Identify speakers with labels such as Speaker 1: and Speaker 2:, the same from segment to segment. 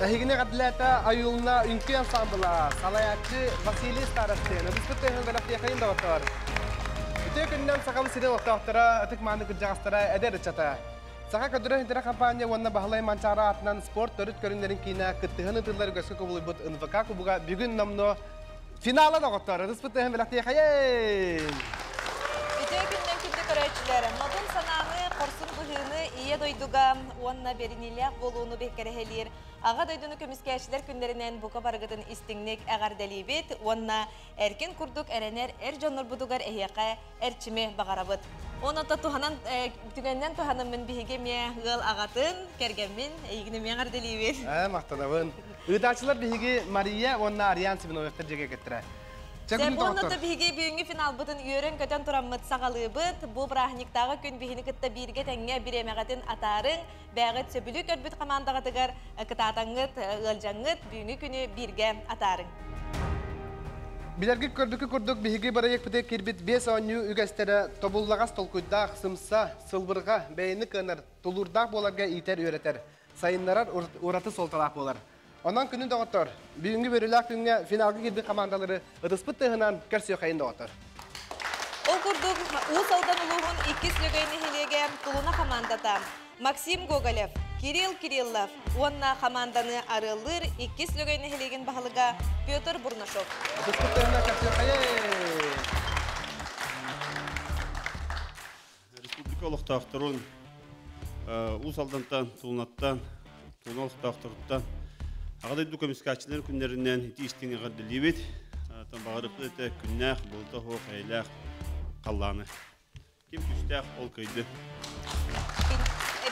Speaker 1: Эһигини эҕэрдэлээтэ Айылна үҥкүү ансаамбыла, салайааччы Василий Старостин, ытыспыт тыаһын бэлэхтиэхэйин доҕоттоор. Үтүө күнүнэн Сахам сирин олохтоохторо, ытык-мааны кырдьаҕастара, эдэр ыччата. Саха көдөрө интерэ компания уонна Баһылай Манчаары аатынан спорт төрүт көрүҥнэрин киинэ кыттыһан ыытыллар үгэскэ кубулуйбут НВК кубуга бүгүн номнуо финала доҕоттоор. Ытыспыт тыаһын бэлэхтиэхэйин!
Speaker 2: Үтүө күнүнэн күндү көрөөччүлэр! Модун санааны, хорсун быһыыны Ийэ дойдуга уонна бэриниилээх буолууну кэрэһэлиир Аҕа дойдуну көмүскээччилэр күннэринэн бука барыгытын истиҥник эҕэрдэлиибит уонна эркин курдук эрэнэр эр дьоннорбутугар эһиэхэ эрчими баҕарабыт. Онон туһанан түгэнинэн туһанаммын биһиги эмиэ ыал аҕатын, кэргэммин эйигин эмиэ эҕэрдэлиибин.
Speaker 1: Ээ, махтанабын. Ыытааччылар биһиги Мария уонна Ариан Семеновтар дьиэгэ кэттэрэ.
Speaker 2: Дьэ, бу онно биһиги бүгүҥҥү финалбытын үөрэн-көтөн тураммыт саҕалыыбыт. Бу бырааһынньыктааҕы күн биһини кытта бииргэ тэҥҥэ бириэмэҕитин атаарыҥ, бэйэҕит сөбүлүү көрбүт хамаандаҕытыгар кытаатаҥҥыт, ыалдьаҥҥыт, бүгүҥҥү күнү бииргэ атаарыҥ.
Speaker 1: Билэргит көрбүккүт курдук биһиги бырайыакпытыгар киирбит биэс оонньуу үгэстэрэ тобуллаҕас толкуйдаах, сымса, сылбырҕа, бэйэни кыанар, тулуурдаах буоларга иитэр-үөрэтэр, сайыннарар ураты суолталаах буолар. Онон күнүн доҕоттор, бүгүҥҥү үөрүүлээх күҥҥэ финалга киирбит хамаандалары ытыспыт тыаһынан көрсүөххэйин доҕоттор.
Speaker 2: Ол курдук, Уус Алдан улууһун иккис Лөгөй нэһилиэгэ Тулуна хамаандата Максим Гоголев, Кирилл Кириллов уонна хамаанданы арыаллыыр иккис Лөгөй нэһилиэгин баһылыга Петр Бурнашов.
Speaker 1: Ытыспыт тыаһынан көрсүөххэйин!
Speaker 3: Республика олохтоохторун Уус Алдантан, Тулунаттан, Тулуна олохтоохторуттан Аҕа дойду көмүскээччилэр күннэринэн ити истиҥ эҕэрдэлиибит. Баҕарыппыт этэ күннээх, былыта суох, эйэлээх халлааны. Ким күүстээх, ол кыайды.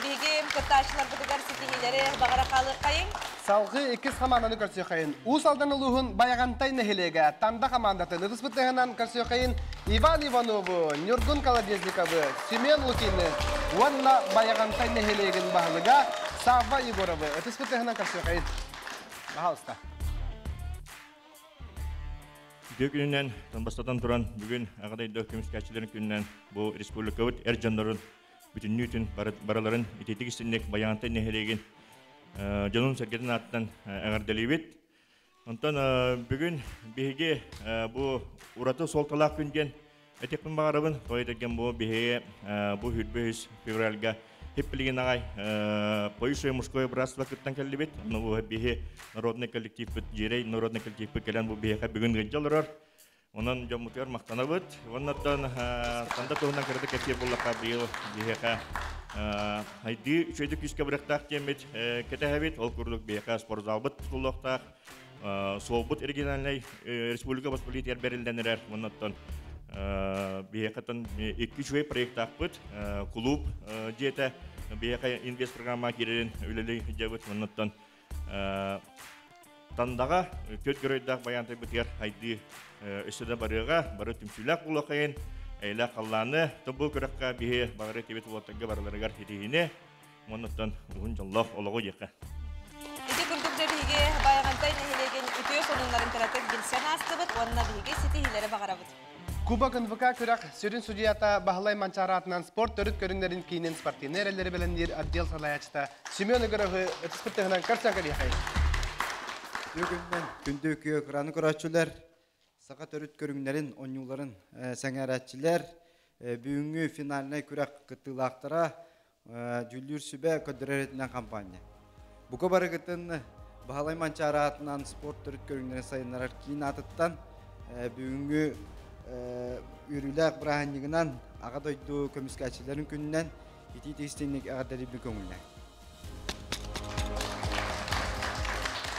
Speaker 2: Биһиги кыттааччыларбытыгар ситиһиилэри баҕара хаалыаххайыҥ.
Speaker 1: Салгыы иккис хамаанданы көрсүөххэйин. Уус Алдан улууһун Байаҕантай нэһилиэгэ Танда хамаандатын ытыспыт тыаһынан көрсүөххэйин Иван Иванову, Ньургун Колодезниковы, Семен Лукины уонна Байаҕантай нэһилиэгин баһылыга Савва Егоровы ытыспыт тыаһынан көрсүөххэйин. Пожалуйста.
Speaker 4: Үтүө күнүнэн бастатан туран бүгүн Аҕа дойду көмүскээччилэрин күнүнэн бу республикабыт эр дьоннорун бүтүннүүтүн барыларын итиитик истинник Байаҕантай нэһилиэгин дьонун-сэргэтин ааттан эҕэрдэлиибит. Онтон бүгүн биһиги бу ураты суолталаах күн диэн этиэхпин баҕарабын. Тоҕо этэргэн бу биһиги бу 23 февральга хиппилигин аҕай Поющее мужское братство кыттан кэллибит. Ону бу биһи народный коллективпыт, Дьиэрэй народный коллективпыт кэлэн бу биһиэхэ бүгүн ыалдьа олорор. Онон дьоммутугар махтанабыт. Уоннаттан Танда туһунан кыратык кэпсиир буоллахха быйыл биһиэхэ хайдыы үчүгэйдик күүскэ барыахтаах диэммит кэтэһэбит. Ол курдук биһиэхэ спортзалбыт тутуллуохтаах, суолбут региональнай республика Посполитигэр бэриллэн эрэр. Уоннаттан биһиэхэ икки үчүгэй проектаахпыт. Кулууп дьиэтэ. Биһиэхэ инвест программа киирэрин үлэлии сылдьабыт. Оннуттан Тандаҕа түөрт геройдаах байаантайбытыгар хайдыы өссө да барыаҕа, бары түмсүүлээх буолуоххайын, эйэлээх халлааны, тобул күрэххэ биһи баҕары тибит уолаттарга барыларыгар ситиһиини, уоннаттан уһун дьоллоох олоҕу диэххэ.
Speaker 2: Ити курдук дьэ биһиги Байаҕантай нэһилиэгин үтүө сонуннарын кыратык билсэн аастыбыт уонна биһиги ситиһиилэри баҕарабыт.
Speaker 1: Кубок НВК күрэх сүрүн судьуйата Баһылай Манчаары аатынан спорт төрүт көрүҥнэрин киинин спортивнай эрэллэри бэлэмниир отдел салайааччыта Семен Егоровы ытыспыт тыһынан көрсөн кэлиэхэй.
Speaker 5: Үтүө күндү күө кыраны көрөөччүлэр, саха төрүт көрүҥнэрин, оонньууларын сэҥээрээччилэр, бүгүҥҥү финальнай күрэх кыттыылаахтара дьүүллүүр сүбэ көрдөрөр этинэн хампаанньа. Бука барыгытын Баһылай Манчаары аатынан спорт төрүт көрүҥнэрин сайыннарар киин аатыттан бүгүҥҥү үөрүүлээх бырааһынньыгынан Аҕа дойду көмүскээччилэрин күнүнэн итии истиҥник эҕэрдэлиирбин көҥүллээн.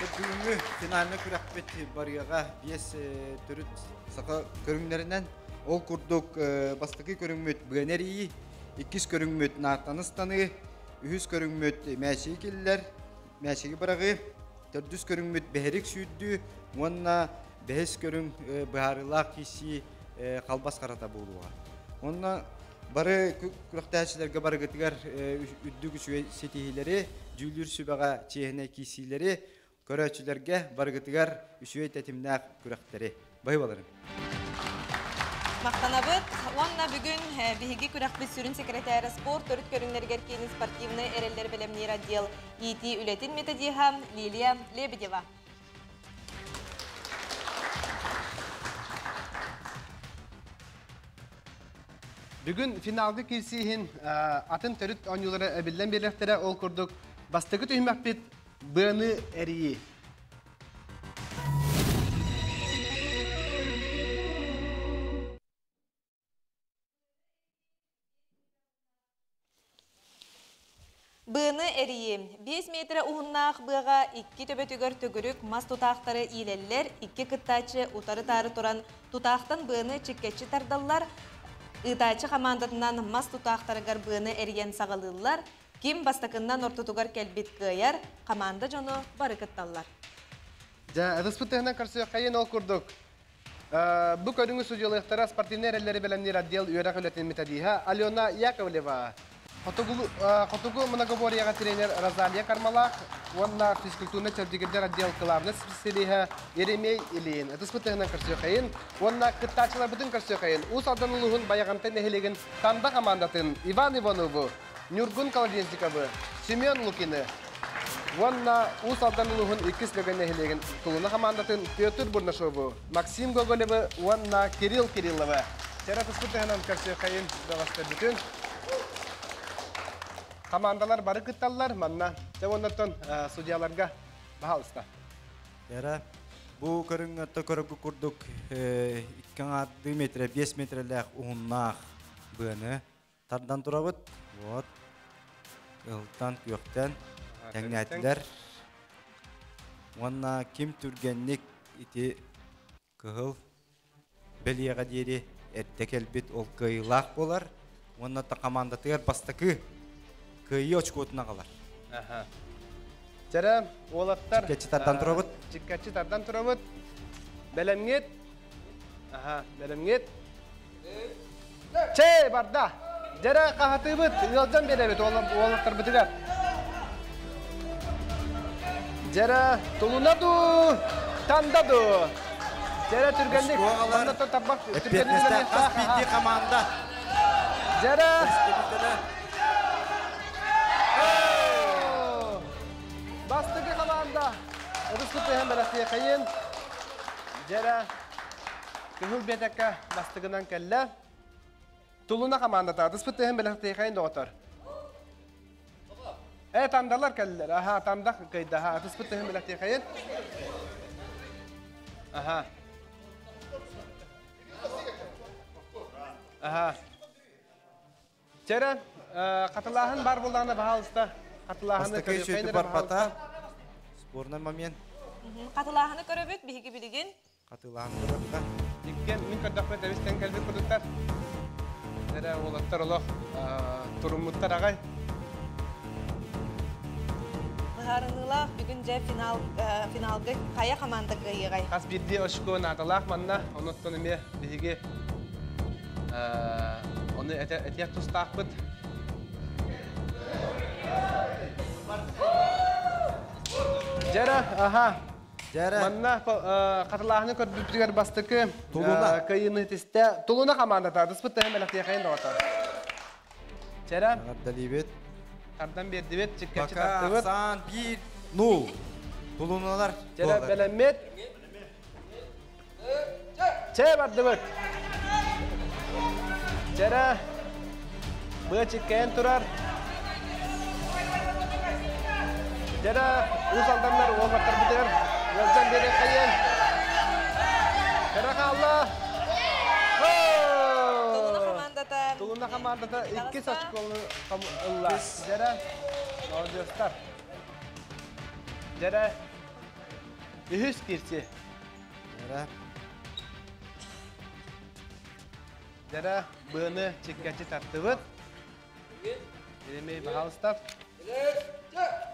Speaker 5: Бүгүҥҥү финальнай күрэхпит барыаҕа биэс төрүт саха көрүҥнэринэн. Ол курдук бастакы көрүҥмүт быаны эрийии, иккис көрүҥмүт наартаны ыстаныы, үһүс көрүҥмүт мээчиги киллэр, мээчиги быраҕыы, төрдүс көрүҥмүт бэһирик сүүрдүү уонна бэһис көрүҥ быһаарыылаах киирсии халбас харата буолуоҕа. Онно бары күрэхтэһээччилэргэ барыгытыгар үрдүк үчүгэй ситиһиилэри, дьүүллүүр сүбэҕэ чиэһинэй киирсиилэри, көрөөччүлэргэ барыгытыгар үчүгэй тэтимнээх күрэхтэри. Баһыыбаларым.
Speaker 2: Махтанабыт. Уонна бүгүн биһиги күрэхпит сүрүн секретаря спорт төрүт көрүҥнэригэр киинин спортивнай эрэллэр бэлэмниир отдел иитии үлэтин методиһа Лилия Лебедева.
Speaker 1: Бүгүн финалга киирсииһин атын төрүт оонньуулара эбиллэн биэриэхтэрэ. Ол курдук бастакы түһүмэхпит быаны эрийии.
Speaker 2: Быаны эрийии. 5 метрэ уһуннаах быаҕа икки төбөтүгэр төгүрүк мас тутаахтары иилэллэр, икки кыттааччы утары-таары туран тутаахтан быаны чиккэччи тардаллар, ыытааччы хамаандатынан мас тутаахтарыгар быаны эрийэн саҕалыыллар, ким бастакыннан ортотугар кэлбит кыайар, хамаанда дьоно бары кытталлар.
Speaker 1: Дьэ, ытыспыт тыһынан көрсүөххэйин ол курдук. Бу көрүҥү судьуйалыахтара спортивнай эрэллэри бэлэмниир отдел үөрэх үлэтин методиһа Алена Яковлева, Хотугу многоборьеҕа тренер Розалия Кармалаах уонна физкультурнай-чэбдигирдэр отдел кылаабынай специалиһа Еремей Ильин. Ытыспыт тыһынан көрсүөххэйин уонна кыттааччыларбытын көрсүөххэйин Уус Алдан улууһун Байаҕантай нэһилиэгин Танда хамаандатын Иван Иванову, Ньургун Колодезниковы, Семен Лукины уонна Уус Алдан улууһун иккис Лөгөй нэһилиэгин Тулуна хамаандатын Петр Бурнашову, Максим Гоголевы уонна Кирилл Кирилловы. Чэрэ туспут туһунан көрсүөххэйин бөҕөстөрбүтүн. Хамаандалар бары кытталлар манна. Дьэ уоннаттан судьяларга баһаалыста.
Speaker 5: Яра, бу көрүҥ көрөргө курдук икки аҥаардыы метрэ, 5 метрэлээх уһуннаах быаны тардан турабыт. Вот. Кыһылтан, күөхтэн тэҥнээтилэр. Уонна ким түргэнник ити кыһыл бэлиэҕэ диэри эрдэ кэлбит ол кыайыылаах буолар. Уонна командатыгар бастакы кыайыы очкуотун аҕалар.
Speaker 1: Чэрэ, уолаттар.
Speaker 5: Чиккаччы тардан турабыт.
Speaker 1: Чиккаччы тардан турабыт. Бэлэмҥит. Аха, бэлэмҥит. Чэ, барда. Дьэрэ хаһатыыбыт, ыалдьан биэрэбит уолаттарбытыгар. Дьэрэ тулуна дуу, танда дуу. Дьэрэ түргэнник, манна тарбах
Speaker 5: түргэнник хас биирдии команда.
Speaker 1: Дьэрэ. Бастакы команда. Ытыс кытыһан бэлэхтиэхэйин. Дьэрэ Кыһыл биэтэккэ бастыгынан кэллэ. Тулуна хамаандата атыспыт тыһын бэлэхтиэхэйин доҕотор. Э, тандалар кэллэр. Аха, танда кыйда. Аха, атыспыт тыһын бэлэхтиэхэйин. Аха. Аха. Чэрэ, хатылааһын бар буоллаҕына, баһаалыста. Хатылааһыны
Speaker 5: Бастакы
Speaker 1: көрүөххэйин
Speaker 5: сүөтү
Speaker 1: эрэ,
Speaker 5: барбата.
Speaker 1: баһаалыста.
Speaker 5: Спорный момент.
Speaker 2: Хатылааһыны көрөбүт биһиги билигин.
Speaker 5: Хатылааһын көрөбүт.
Speaker 1: Иккиэн мин көрдөхпүнэ тэбистэн кэлбит курдуктар. Эрэ уолаттар олох туруммуттар аҕай.
Speaker 2: Быһаарыныылаах бүгүн дьэ финал финалга хайа команда кыайыаҕай?
Speaker 1: Хас биирдии очко наадалаах манна, онуттан эмиэ биһиги ону этиэх тустаахпыт. Дьэрэ, аха.
Speaker 5: Дьэрэ.
Speaker 1: Манна хатылааһыны көрбүппүтүгэр бастакы
Speaker 5: Тулуна.
Speaker 1: Кыайыыны тистэ Тулуна командата. Дыспыт тэһэн бэлэхтиэхэйин доҕоттор. Чэрэ.
Speaker 5: Эҕэрдэлиибит.
Speaker 1: Тардан биэрдибит, чиккэччи
Speaker 5: Пока
Speaker 1: тартыбыт.
Speaker 5: ахсаан 1-0. Тулуналар.
Speaker 1: Чэрэ бэлэммит. Чэ бардыбыт. Чэрэ быа чиккэйэн турар. Чэрэ уус алданнар уолаттарбытыгар ыалдьан биэриэххэйиэн. Кыра хаалла.
Speaker 2: Тулуна командата.
Speaker 1: Тулуна командата иккис очкону ылла. Дьэрэ, молодежтар. Дьэрэ, үһүс кирси.
Speaker 5: Дьэрэ.
Speaker 1: Дьэрэ, быаны чиккэччи тартыбыт. Еремей, пожалуйста.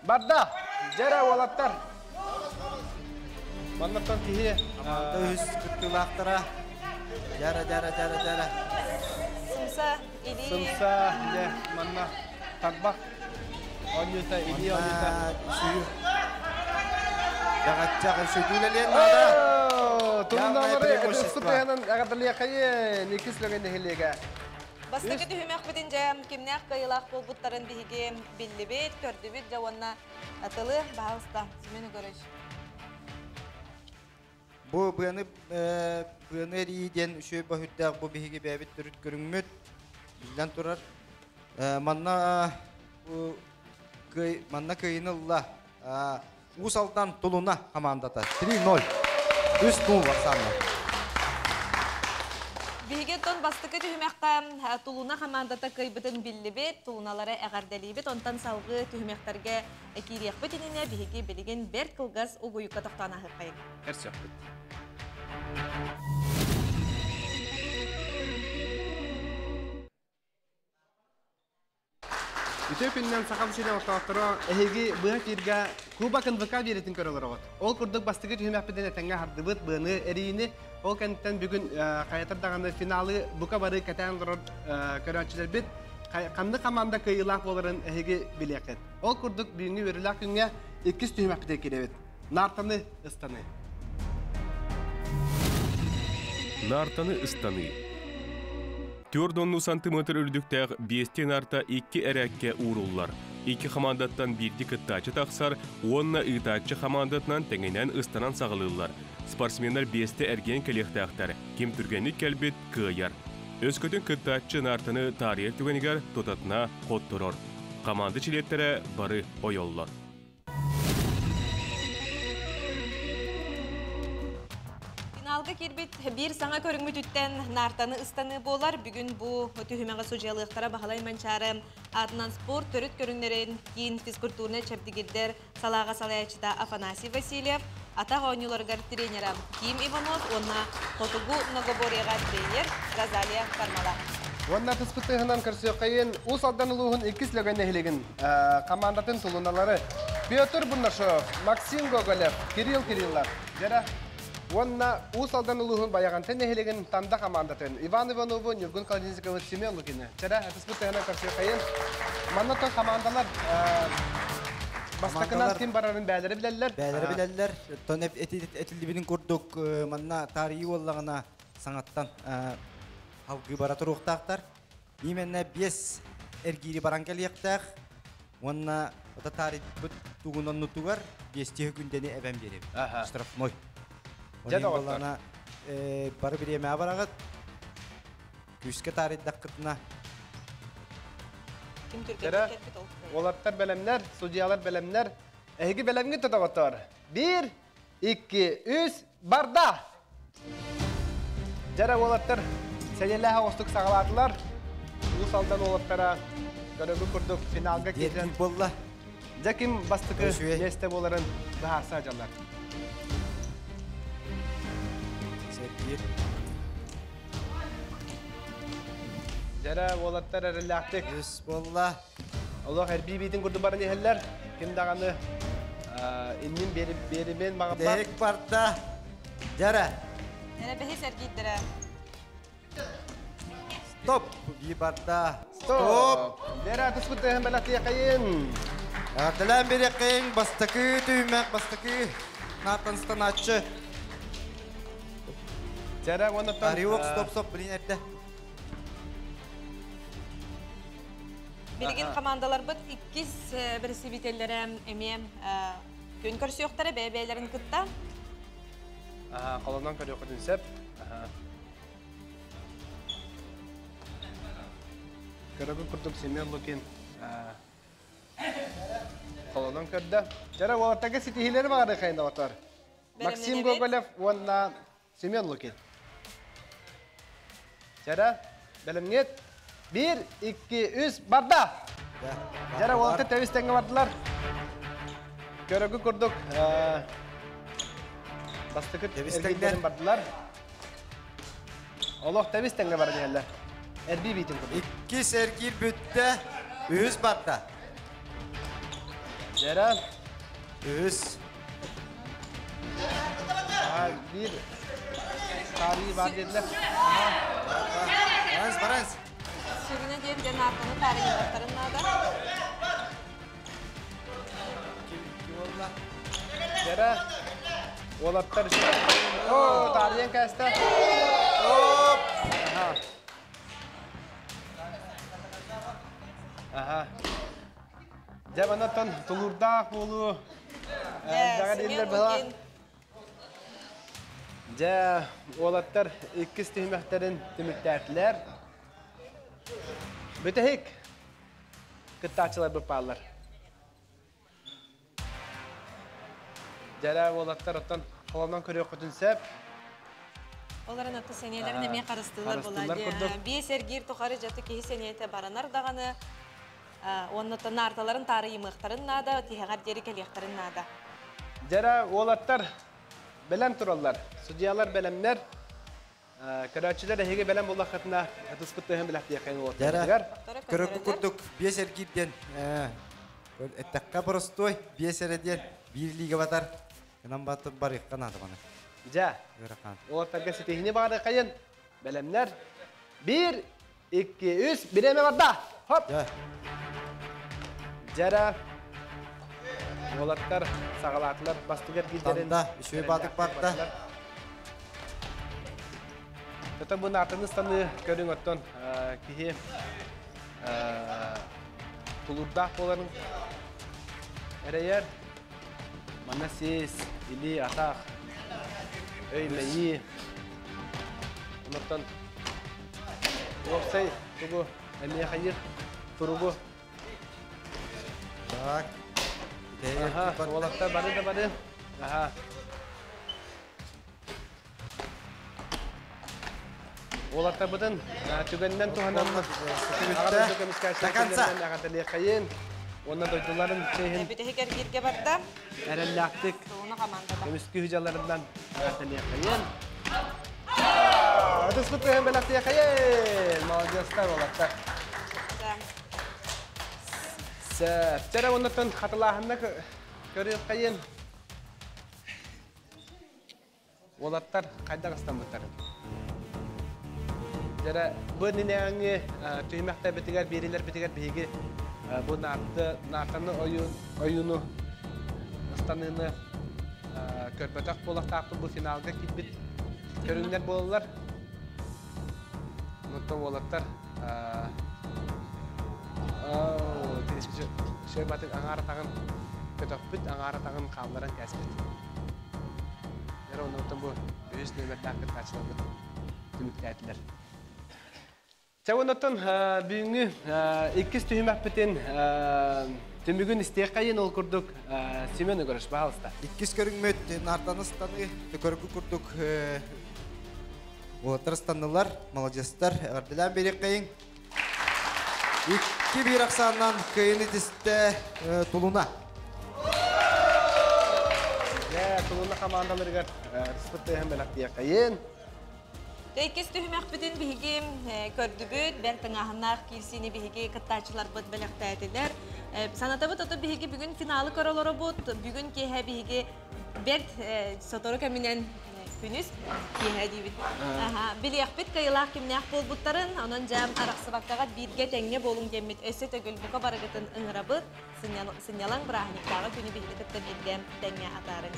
Speaker 1: Барда! Дьэрэ, уолаттар! Маннаттан киһи...
Speaker 5: Команда үһүс кыттыылаахтара. Дьэрэ, дьэрэ, дьэрэ, дьэрэ.
Speaker 2: Сымса, илии.
Speaker 1: Сымса, дьэ, манна тарбах оонньуута, илии оонньуута.
Speaker 5: Сүйү. Даҕаччах сүтүүлэлиэн наада.
Speaker 1: Тулуналары этиспытыһынан эҕэрдэлиэхэйин иккис лөгөн нэһилиэгэ.
Speaker 2: Бастакы түһүмэхпитин дьэ кимнээх кыайыылаах буолбуттарын биһиги биллибит, көрдүбүт дьэ уонна тылы баһаалыста Семен Егорович.
Speaker 5: Бу быаны быаны эрии диэн үчүгэй бөһүрдээх бу биһиги бэйэбит төрүт көрүҥмүт биллэн турар. Манна манна кыайыны ылла Уус Алдан Тулуна командата 3-0. 3-0 ахсаанна.
Speaker 2: Биһиги оттон бастакы түһүмэххэ Тулуна командата кыайбытын биллибит, Тулуналары эҕэрдэлиибит. Онтон салгыы түһүмэхтэргэ киириэхпит иннинэ биһиги билигин бэрт кылгас угуйукка тохтоон аһыаххайыҥ.
Speaker 1: Көрсүөхпүт. Үтүө күнүнэн Сахам сирин олохтоохторо эһиги быһа эфиргэ Кубок НВК биэритин көрө олороҕут. Ол курдук бастакы түһүмэхпитин этэҥҥэ аһардыбыт быаны эрийини. Ол кэнниттэн бүгүн хайатар даҕаны финалы бука бары кэтээн олорор көрөөччүлэрбит ханнык команда кыайыылаах буоларын эһиги билиэххит. Ол курдук бүгүҥҥү үөрүүлээх күҥҥэ иккис түһүмэхпитигэр киирэбит. Наартаны ыстаныы.
Speaker 6: Наартаны ыстаныы. 4 сантиметр үрдүктээх биэстии наарта икки эрээккэ ууруллар. Икки хамаандаттан биирдии кыттааччы тахсар уонна ыытааччы хамаандатынан тэҥинэн ыстанан саҕалыыллар. Спортсменнар биэстэ эргийэн кэлиэхтээхтэр. Ким түргэнник кэлбит кыайар. Өскөтүн кыттааччы наартаны таарыйар түгэнигэр тутатына хотторор. Хамаанда чилиэттэрэ бары ойоллор.
Speaker 2: Финалга киирбит биир саҥа көрүҥмүтүттэн наартаны ыстаныы буолар. Бүгүн бу түһүмэҕи судьуйалыахтара Баһылай Манчаары аатынан спорт төрүт көрүҥнэрин киин физкультурнай чэбдигирдэр салааҕа салайааччыта Афанасий Васильев, атах оонньууларыгар тренера Ким Иванов уонна хотугу многоборьеҕа тренер Розалия Кармала.
Speaker 1: Уонна тыспытыһынан көрсүөххэйин Уус Алдан улууһун иккис Лөгөй нэһилиэгин командатын тулуналары Петр Бурнашов, Максим Гоголев, Кирилл Кириллов, Дьэрэ уонна Уус Алдан улууһун Байаҕантай нэһилиэгин Танда командатын Иван Иванову, Ньургун Колодезниковы, Семен Лукины. Чэрэ, тыспытыһынан көрсүөххэйин. Манна тон командалар бастакынан ким барарын бээлэри билэллэр.
Speaker 5: Бээлэри билэллэр. Тон этиллибитин курдук манна таарыйыы буоллаҕына саҥаттан алгыы бара туруохтаахтар. Именно биэс эргиири баран кэлиэхтээх уонна ото таарыйбыт тугун оннутугар биэстии күндэни эбэн биэрэбит. Штрафной.
Speaker 1: Дьэ доҕоттор.
Speaker 5: Бары бириэмэҕэ бараҕыт. Күүскэ таарыйдаххытына
Speaker 2: Ким түргэнник кэлбит ол.
Speaker 1: Уолаттар бэлэмнэр, судьялар бэлэмнэр. Эһиги бэлэмҥит доҕоттор. Биир, икки, үс, барда! Дьэрэ уолаттар сэниэлээх оҕустук саҕалаатылар. Уус Алдан уолаттара көрөгү курдук финалга киирэн
Speaker 5: буолла.
Speaker 1: Дьэ ким бастакы миэстэ буоларын быһаарса дьаллар.
Speaker 5: Сергей.
Speaker 1: Дьэрэ уолаттар эрэллээхтик.
Speaker 5: Үс буолла.
Speaker 1: Олох эрбии биитин курдук баран иһэллэр. Ким даҕаны Иннин беримен бағаппар.
Speaker 5: Дек барда. Жара.
Speaker 2: Эре бэһис эргиирдэрэ.
Speaker 5: Стоп. Би барда.
Speaker 1: Стоп. Лера түспүт тыһын бэлэхтиэхэйин.
Speaker 5: Эҕэрдэлээн биэриэххэйиҥ бастакы түһүмэх бастакы наартан станааччы.
Speaker 1: Жара уоннаттан.
Speaker 5: Ариок стоп стоп блин эрдэ.
Speaker 2: Билигин командаларбыт иккис бэрэстэбиитэллэрэ эмиэ күн көрсүөхтэрэ бэйэ-бэйэлэрин кытта.
Speaker 1: Холонон көрүөххүтүн сөп. Көрөгүн курдук Семен Лукин холонон көрдө. Жара уолаттарга ситиһиилэри баҕары хайнаbatар. Максим Гоголев уонна Семен Лукин. Жара, бэлэмҥит. 1, 2, 3, барда! Жара уолаттар тэбис тэҥҥэ бардылар. Көрөгү курдук бастакы эргиирдэрин бардылар. Олох тэбис тэҥҥэ баран иһэллэр. Эрбии биитин курдук.
Speaker 5: Иккис эргиир бүттэ, үһүс барда.
Speaker 1: Жара.
Speaker 5: Үһүс.
Speaker 1: Биир таарыйыы баар диэтилэр.
Speaker 5: Баранс, баранс.
Speaker 2: Сүрүнэ диэн дьон аартаны таарыйбаттарын наада.
Speaker 5: Ким буолла?
Speaker 1: Жара. Уолаттар О, таарыйан кээстэ.
Speaker 5: Оп!
Speaker 1: Аха. Аха. Дьэ, манаттан тулуурдаах буолуу элбэҕэ дииллэр быһа. Дьэ, уолаттар иккис түһүмэхтэрин түмүктээтилэр. Бүтэһик кыттааччыларбыт бааллар. Дьэрэ уолаттар оттон холонон көрүөххүтүн сөп.
Speaker 2: Оларын аты сэниэлэрин эмиэ харыстыылар буолар. Биэс эргиир тухары дьаты киһи сэниэтэ баранар даҕаны уонна наарталарын таарыйымыахтарын наада, тиһэҕэр диэри кэлиэхтэрин наада.
Speaker 1: Дьэрэ уолаттар бэлэм тураллар. Судьялар бэлэмнэр. Көрөөччүлэр эһиги бэлэм буллаххытына ытыспыт тыаһын билэхтиэххин уолаттаргар.
Speaker 5: Көрөргү курдук биэс эргиир диэн эттэххэ боростуой биэс эрэ диэн биир лига батар. Гынан баттып барыахха наада баны.
Speaker 1: Дьэ. Уолаттарга ситиһини баарыхайын бэлэмнэр. Биир, икки, үс, бириэмэ барда. Хоп. Дьэрэ. Уолаттар саҕалаатылар бастыгар киирдэрин.
Speaker 5: Танда, үчүгэй баатык барда.
Speaker 1: Өтө бу наартаны станыы көрүҥ оттон киһи тулуурдаах буоларын эрэйэр. Манна сиэс, илии, атах, өй, мэйии. Онуттан уопсай тугу эмиэ хайыыр туругу.
Speaker 5: Так.
Speaker 1: Аха, уолаттар бары да бары. Аха. Уолаттарбытын түгэнинэн туһанаммыт Аҕа дойду көмүскээччилэр күннэринэн эҕэрдэлиэххэйин уонна дойдуларын чиэһин
Speaker 2: Бүтэһик эргииргэ барда.
Speaker 1: эрэллээхтик
Speaker 2: Тулуна командата.
Speaker 1: көмүскүү дьалларынан эҕэрдэлиэххэйин. Ытыспыт тыаһын бэлэхтиэххэйин! Молодецтар уолаттар. Сөп. Чэрэ оннуттан хатылааһынна көрүөххэйин. Уолаттар хайдах ыстаммыттарын. Дьэрэ, бу иннинээҥҥи түһүмэхтэрбитигэр, биэриилэрбитигэр биһиги бу наарты, наартаны ойууну ыстаныыны көрбөтөх буолуохтаахпыт бу финалга киирбит көрүҥнэр буолаллар. Онтон уолаттар Шөй батык аҥаар атаҕын көтөхпүт, аҥаар атаҕын хаалларан кээспит. Дьэ, оннуттан бу үһүс нүөмэрдээх кыттааччыларбыт түмүктээтилэр. Чэ, оннуттан бүгүҥҥү иккис түһүмэхпитин түмүгүн истиэххэйин ол курдук Семен Егорович, пожалуйста.
Speaker 5: Иккис көрүҥмүт нартаны ыстаны көргү курдук уолаттар ыстаннылар, маладьыастар, эҕэрдэлээн биэриэххэйиҥ. Икки биир ахсаанынан кыайыны тистэ Тулуна.
Speaker 1: Дьэ, Тулуна хамаандаларыгар ытыспыт тыаһын бэлэхтиэххэйин.
Speaker 2: Иккис түһүмэхпитин биһиги көрдүбүт, бэрт тыҥааһыннаах киирсиини биһиги кыттааччыларбыт бэлэхтээтилэр. Санатабыт ото биһиги бүгүн финалы көрөлөрөбут. Бүгүн киэһэ биһиги бэрт сотору кэминэн күнүс киэһэ диибит. Билиэхпит кыайыылаах кимнээх буолбуттарын, онон дьэм арахсыбаккаҕа бииргэ тэҥҥэ буолуҥ диэммит өссө төгүл бука барыгытын ыҥырабыт. Сынньалаҥ бырааһынньыктааҕы күнү биһиги кытта бииргэ тэҥҥэ атаарыҥ.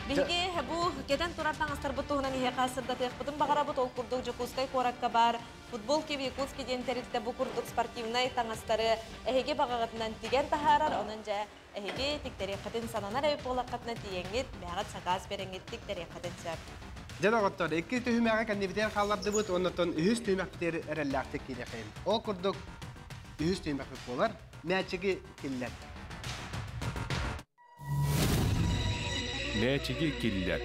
Speaker 2: Биһиги бу кэтэн турар таҥастарбыт туһунан иһиэхэ сырдатыахпытын баҕарабыт. Ол курдук Дьокуускай куоракка баар Футбол Якутский диэн тэрилтэ бу курдук спортивнай таҥастары эһиги баҕаҕытынан тигэн таһаарар. Онон дьэ эһиги тиктэриэххитин сананар эбит буоллаххытына тиийэҥҥит, бэйэҕит сакаас бэрэҥҥит тиктэриэххитин сөп.
Speaker 1: Дьэ доҕоттор, икки түһүмэҕи кэннибитигэр хааллардыбыт, оннуттан үһүс түһүмэхпитигэр эрэллээхтик киириэххэйин. Ол курдук үһүс түһүмэхпит буолар, мээчиги киллэр.
Speaker 6: Мээчиги киллэр.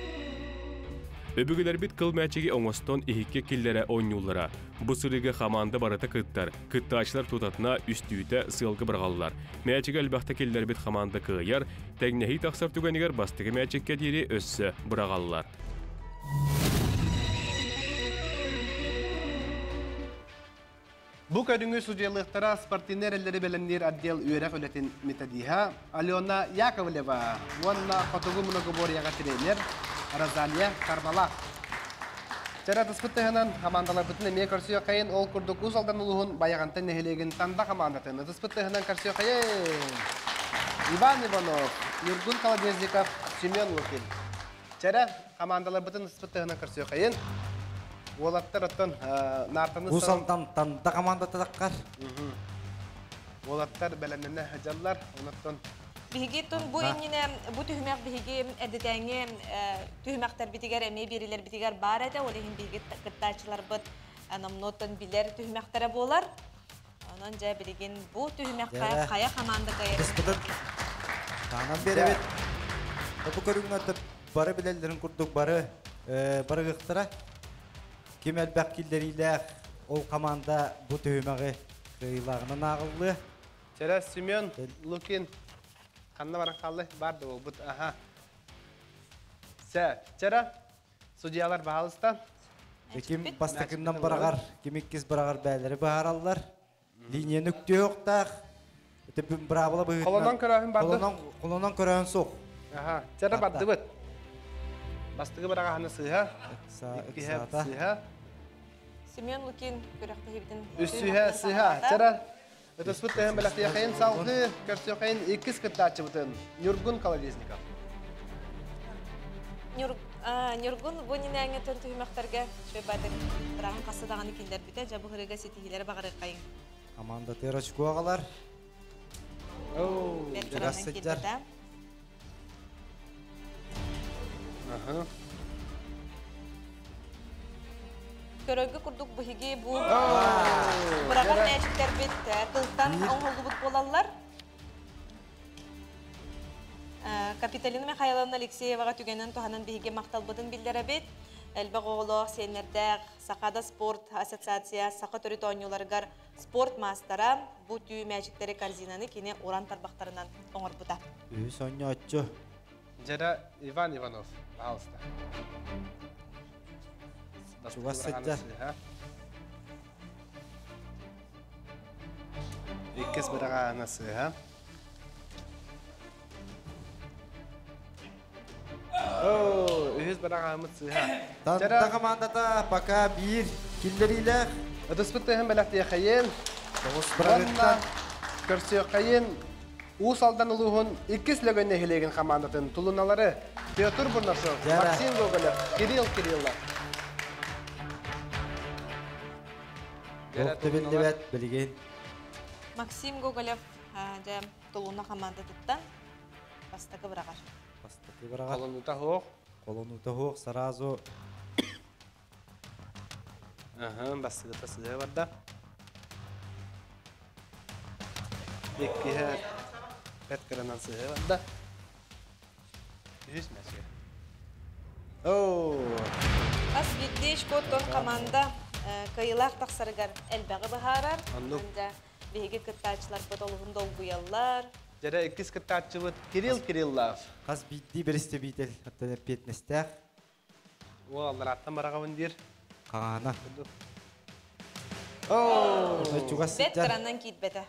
Speaker 6: Өбүгэлэрбит кыл мээчиги оҥостон иһиккэ киллэрэ оонньууллара. Бу сырыыга хамаанда барыта кыттар, кыттааччылар тутатына үстүүтэ сыалга быраҕаллар. Мээчиги элбэхтэ киллэрбит хамаанда кыайар, тэҥнэһии тахсар түгэнигэр бастакы мээчиккэ диэри өссө быраҕаллар.
Speaker 1: Бу көрүҥү судьуйалыахтара спортивнай эрэллэри бэлэмниир отдел үөрэх үлэтин методиһа Алена Яковлева уонна Хотугу многоборьеҕа тренер Розалия Кармалах. Чара тыспыт тыһынан хамаандаларбытын эмиэ көрсүөххэйин, ол курдук Уус Алдан улууһун Байаҕантай нэһилиэгин Танда хамаандатын ытыспыт тыһынан көрсүөххэйин. Иван Иванов, Ньургун Колодезников, Семен Лукин. Чэрэ, хамаандаларбытын ыспыт тыһынан көрсүөххэйин. Уолаттар оттон наартаны
Speaker 5: Уус Алдан Танда командата таххар.
Speaker 1: Уолаттар бэлэмнэнэ сылдьаллар. Онон
Speaker 2: Биһиги тун бу иннинэ бу түһүмэх биһиги эрдэтээҥи түһүмэхтэрбитигэр эмиэ биэрилэрбитигэр баар этэ. Ол иһин биһиги кыттааччыларбыт номнуоттан билэр түһүмэхтэрэ буолар. Онон дьэ билигин бу түһүмэххэ хайа хамаанда кыайар?
Speaker 5: Быспытын таанан биэрэбит. Бу көрүҥҥэ бары билэллэрин курдук бары барыгыхтара. Ким элбэх киллэриилээх ол команда бу түһүмэҕи кыайыылааҕынан ааҕыллыа.
Speaker 1: Чэрэ Семен Лукин ханна баран хааллай? Бар да буолбут. Аха. Сэ, чэрэ судьялар баһалыста.
Speaker 5: Ким бастакыннан бараҕар, ким иккис бараҕар бээлэри быһаараллар. Линияны үктүөхтаах. Браабыла быһыытынан.
Speaker 1: Холонон көрөөһүн барды.
Speaker 5: Холонон көрөөһүн суох.
Speaker 1: Аха. Чэрэ бардыбыт. Бастыгы бараҕаһаны сыыһа. Иккиһэ сыыһа.
Speaker 2: Семен Лукин күрэхтэһиибитин
Speaker 1: Үсүһэ сыыһа. Чэрэ Ытыспыт тыһын бэлэхтиэхэйин салгыы көрсүөххэйин иккис кыттааччыбытын Ньургун Колодезников.
Speaker 2: Ньургун бу нинээҥҥэ төн түһүмэхтэргэ шөйбатык бырааһын хасса даҕаны киллэрбитэ, дьэ бу ырыга ситиһиилэри баҕарыаххайыҥ.
Speaker 5: Команда тыырачкуаҕалар.
Speaker 2: Бэрт киирбэтэ. Көрөргө курдук биһиги бу быраҕар мээчиктэрбит тылтан оҥоһуллубут буолаллар. Капиталина Михайловна Алексееваҕа түгэнин туһанан биһиги махталбытын биллэрэбит. Элбэх оҕолоох, сиэннэрдээх Сахада спорт ассоциация саха төрүт оонньууларыгар спорт маастара бу түү мээчиктэри корзинаны кини уран тарбахтарынан оҥорбута.
Speaker 5: Үһүс оонньооччу.
Speaker 1: Дьэрэ Иван Иванов, пожалуйста.
Speaker 5: Чугас сылдьар.
Speaker 1: Иккис быраҕаана сыыһа. Үһүс быраҕааммыт сыыһа.
Speaker 5: Танда командата пока биир киллэриилээх.
Speaker 1: Ытыспыт тыһын бэлэхтиэхэйин.
Speaker 5: Тоҕус бырагыттан.
Speaker 1: Көрсүөххэйин Уус Алдан улууһун иккис Лөгөн нэһилиэгин хамаандатын тулуналары Петр Бурнашов, Максим Гоголев, Кирилл Кириллов.
Speaker 5: Туох да биллибэт билигин.
Speaker 2: Максим Гоголев дьэ Тулуна хамаандатыттан бастакы быраҕар.
Speaker 5: Бастакы быраҕар.
Speaker 1: Холонуута суох.
Speaker 5: Холонуута суох сразу.
Speaker 1: Аха, бастакыта сыһа барда. Иккиһэ бэт кыранан сыһа барда. Үһүс мәсье. Оо.
Speaker 2: Хас биирдии шкоттон команда кыайыылаах тахсарыгар элбэҕи быһаарар.
Speaker 1: Оннук.
Speaker 2: Биһиги кыттааччыларбыт олуһун долгуйаллар.
Speaker 1: Дьэрэ иккис кыттааччыбыт Кирилл Кириллов.
Speaker 5: Хас биирдии бэрэстэбиитэл оттон эппиэтинэстээх.
Speaker 1: Уол алларааттан бараҕабын диир.
Speaker 5: Хаана.
Speaker 1: Оо.
Speaker 5: Чугас
Speaker 2: Бэт
Speaker 5: сылдьар.
Speaker 2: кыранан киирбэтэ.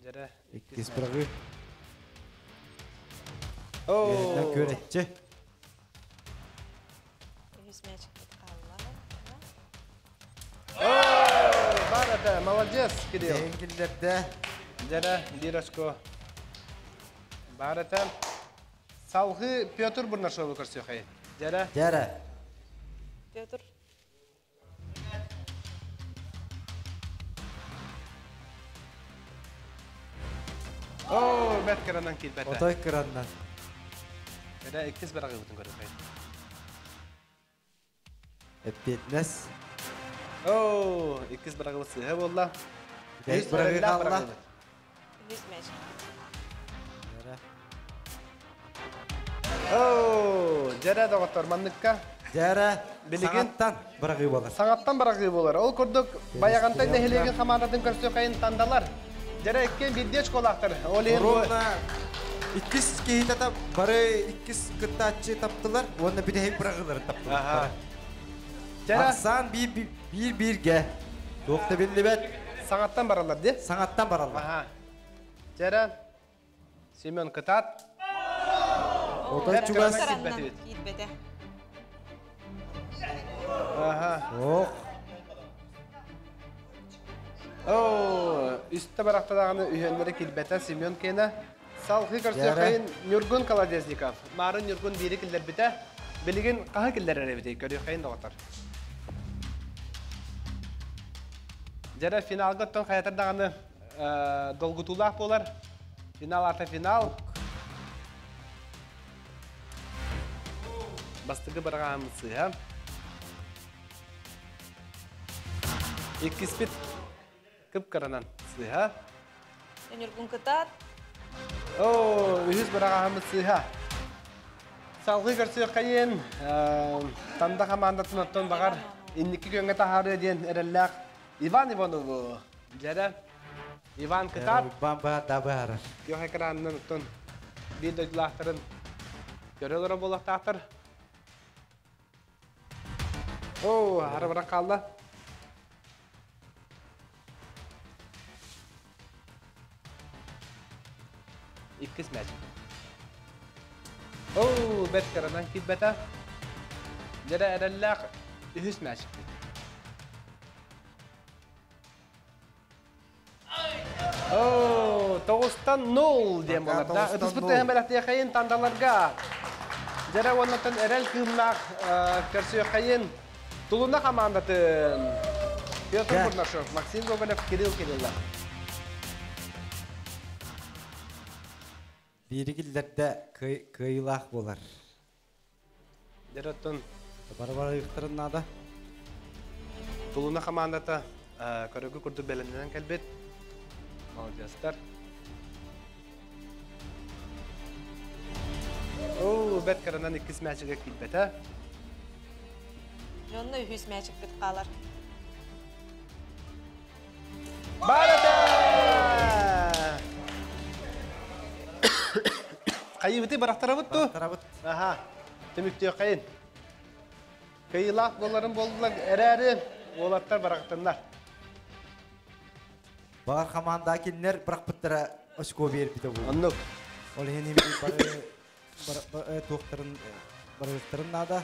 Speaker 1: Дьэрэ.
Speaker 5: Иккис быраҕыы. Үөһэттэн күөрэччи.
Speaker 2: Үһүс мээчикпит хаалла.
Speaker 1: Бар это, молодец, Кирилл.
Speaker 5: Тэһин киллэрдэ.
Speaker 1: Дьэрэ, биир очко. Бар это. Салгыы Петр Бурнашову көрсүөхэй. Дьэрэ.
Speaker 5: Дьэрэ.
Speaker 2: Петр.
Speaker 1: Оо, бэрт кыранан киирбэтэ.
Speaker 5: Отой кыраннан.
Speaker 1: Эрэ иккис быраҕыыбытын көрүөхэй.
Speaker 5: Эппиэтинэс.
Speaker 1: Оо, иккис быраҕыыбыт сыыһа буолла.
Speaker 5: Үһүс быраҕыы хаалла.
Speaker 2: Үһүс мяч.
Speaker 1: Оо, дьэрэ доҕоттор, манныкка.
Speaker 5: Дьэрэ,
Speaker 1: билигин
Speaker 5: саҥаттан быраҕыы буолар.
Speaker 1: Саҥаттан быраҕыы буолар. Ол курдук Байаҕантай нэһилиэгин хамаандатын көрсүөххэйин тандалар. Дьэрэ иккиэн биирдии очколаахтар. Ол иһин бу
Speaker 5: Ровно иккис киһитэ та бары иккис кыттааччы таптылар уонна бүтэһик быраҕыыларын таптылар.
Speaker 1: Дьэрэ
Speaker 5: Ахсаан биир биир бииргэ. Туох да биллибэт.
Speaker 1: Саҥаттан бараллар дии.
Speaker 5: Саҥаттан бараллар.
Speaker 1: Аха. Дьэрэ Семен кытаат.
Speaker 5: Отой
Speaker 1: Бэрт
Speaker 5: чугас.
Speaker 1: кыранан киирбэтибит.
Speaker 2: Киирбэтэ.
Speaker 1: Аха.
Speaker 5: Ох.
Speaker 1: Оо, үстэ барахтадаҕаны үһүөннэрэ киирбэтэ Семен киэнэ. Салгыы көрсүөххэйин Ньургун Колодезников. Маарын Ньургун биири киллэрбитэ. Билигин хаһы киллэрэр эбитий көрүөххэйин доҕоттор. Дьэрэ финалга оттон хайатар даҕаны долгутуулаах буолар. Финал ата финал. Бастакы быраҕааммыт сыыһа. Иккиспит кып-кыранан сыыһа.
Speaker 2: Ньургун кытаат.
Speaker 1: Оо, үһүс быраҕаһыммыт сыыһа. Салгыы көрсүөххэйин, Танда хамаандатын оттон баҕар инники күөҥҥэ таһаарыа диэн эрэллээх Иван Иванову. Дьэрэ, Иван кытаат.
Speaker 5: Иван да баарар.
Speaker 1: Күөх экранынан оттон биир дойдулаахтарын көрө олорор буолуохтаахтар. Оо, хара баран хаалла. Иккис мяч. Оо, бэрт кыранан киирбэтэ. Дьэрэ эрэллээх үһүс мяч. Оо, тоҕустан нул диэн буолар да. Ытыспыт тыһын бэлэхтиэхэйин тандаларга. Дьэрэ уоннаттан эрэл кыымнаах көрсүөххэйин Тулуна хамаандатын Петр Бурнашов, Максим Гоголев, Кирилл Кириллов.
Speaker 5: Биири киллэрдэ кыайыылаах буолар.
Speaker 1: Дьэр оттон
Speaker 5: Бары-бары ыйыктарын наада.
Speaker 1: Тулуна хамаандата көрөгү курдук бэлэмнэнэн кэлбит. Молодецтар. Оо, бэрт кыранан иккис мээчигэ киирбэтэ.
Speaker 2: Дьонно үһүс мээчикпит хаалар.
Speaker 1: Барата! Хайыбыты барахтарабыт ту?
Speaker 5: Барахтарабыт.
Speaker 1: Аха. Түмүктүөххэйин. Кыйылаах буоларын буоллулар эрээри уолаттар барахтаннар.
Speaker 5: Баар хамаанда кинилэр бырахпыттара очко биэрбитэ буолуо.
Speaker 1: Оннук.
Speaker 5: Ол иһин бары туохтарын барыахтарын наада.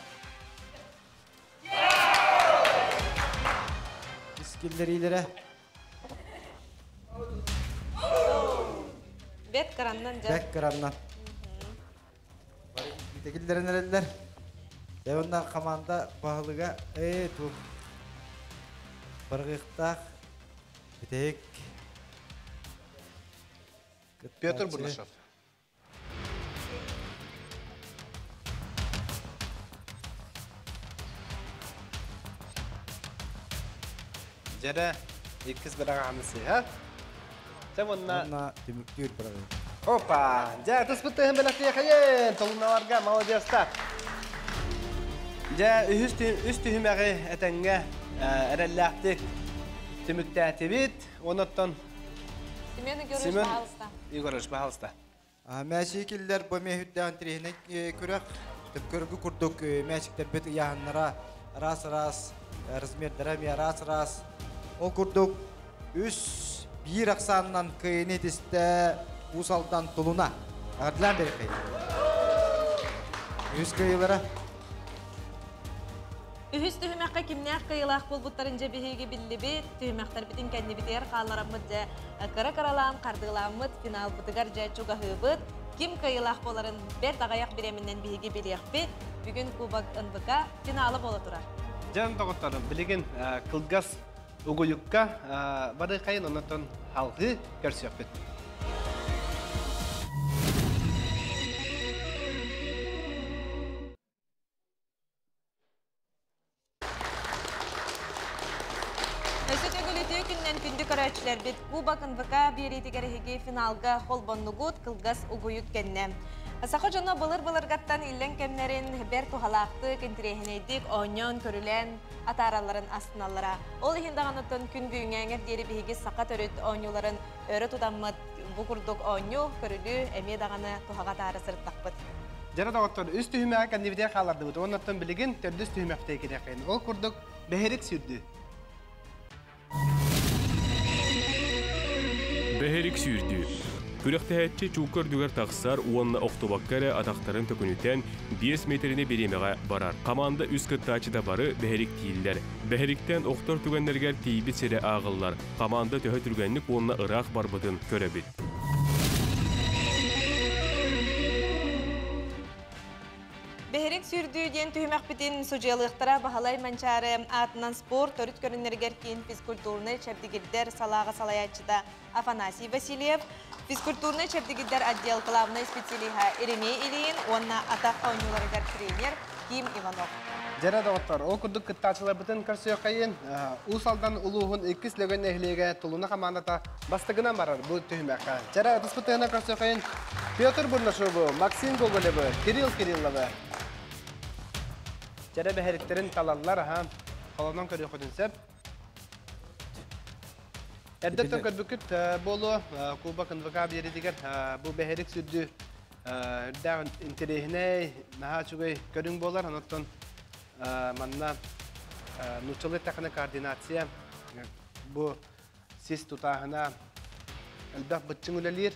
Speaker 5: Искиллэриилэрэ.
Speaker 2: Бэт кыраннан дьэ.
Speaker 5: Бэт кыраннан. Бары эрэллэр. Дьэ онно команда баһылыга ээ туох баргыахтаах бүтэһик
Speaker 1: Петр Бурнашов. Дьэрэ иккис быраҕааны сыһа. Чэ уонна
Speaker 5: түмүктүүр быраҕыы.
Speaker 1: Опа! Дьэ, тыспыт тыһын бэлэхтиэхэйин! Толуналарга молодецтар! Дьэ, үһүс үс түһүмэҕи этэҥҥэ эрэллээхтик түмүктээтибит. Онуттан
Speaker 2: Семен Егорович, пожалуйста.
Speaker 1: Егорович, пожалуйста.
Speaker 5: Мээчикиллэр бу миэһүрдээн тириһинэй күрэх көргү курдук мээчиктэрбит ыйааһыннара араас-араас, размердара эмиэ араас-араас. Ол курдук үс Биир ахсаанынан кыайыыны итистэ Уус Алдан Тулуна. Эҕэрдэлээн биэриэххэйин. Үһүс кыайыылара.
Speaker 2: Үһүс түһүмэххэ кимнээх кыайыылаах буолбуттарын дьэ биһиги биллибит. Түһүмэхтэрбитин кэннибитигэр хааллараммыт дьэ кыра-кыралаан хардыылааммыт финалбытыгар дьэ чугаһыыбыт. Ким кыайыылаах буоларын бэрт аҕыйах бириэмэнэн биһиги билиэхпит. Бүгүн Кубок НВК финала буола турар.
Speaker 1: Дьон доҕотторум, билигин кылгас угуйукка барыахайын, оннотон халҕыы көрсүөхпүт.
Speaker 2: Өссө төгүл үтүө күннэн күндү көрөөччүлэрбит Кубок НВК биэриитигэр эһиги финалга холбоннугут кылгас угуйук кэннэ. Саха дьоно былыр-былыргаттан иллэҥ кэмнэрин бэрт туһалаахтык, интэриэһинэйдик оонньоон, көрүлээн атааралларын астыналлара. Ол иһин даҕаныттан күн бүгүҥҥэ диэри биһиги саха төрүт оонньууларын өрө тутаммыт бу курдук оонньуу, көрүлүү эмиэ даҕаны туһаҕа атаара сырыттахпыт.
Speaker 1: Дьара доҕоттор, үс түһүмэҕи кэннибитигэр хааллардыбыт. Оннуттан билигин төрдүс түһүмэхтэй кириэххин. Ол курдук бэһирик сүүрдүү.
Speaker 6: Бэһирик сүүрдүү. Күрэхтэһээччи чуукка үрдүгэр тахсар уонна охтубакка эрэ атахтарын төкүнүтэн 5 метрини бириэмэҕэ барар. Команда үс кыттааччыта бары бэһириктииллэр. Бэһириктэн охтор түгэннэригэр тиийбит сирэ ааҕыллар. Команда төһө түргэнник уонна ыраах барбытын көрөбүт.
Speaker 2: Бэһирик сүүрдүү диэн түһүмэхпитин судьуйалыахтара Баһылай Манчаары аатынан спорт төрүт көрүҥнэригэр киин физкультурнай чэбдигирдэр салааҕа салайааччыта Афанасий Васильев, физкультурнай чэбдигирдэр отдел главнай специалиһа Еремей Ильин уонна атах оонньууларыгар тренер Ким Иванов.
Speaker 1: Дьэрэ доҕоттор, ол курдук кыттааччыларбытын көрсүөххэйин. Уус Алдан улууһун иккис Лөгөн нэһилиэгэ Тулуна хамаандата бастакынан барар бу түһүмэххэ. Дьэрэ ытыспытыгына көрсүөххэйин Петр Бурнашову, Максим Гоголевы, Кирилл Кирилловы. Дьэрэ бэһэриктерин талаллар, аха, холонон көрүөххүтүн сөп. Эрдэттэн көрбүккүт буолуо, Кубок НВК биэритигэр бу бэһэрик сүрдүү үрдээх интэриэһинэй, наһаа үчүгэй көрүҥ буолар. Онон манна нууччалыы эттэххинэ координация бу сис тутааһына элбэх быччыҥ үлэлиир.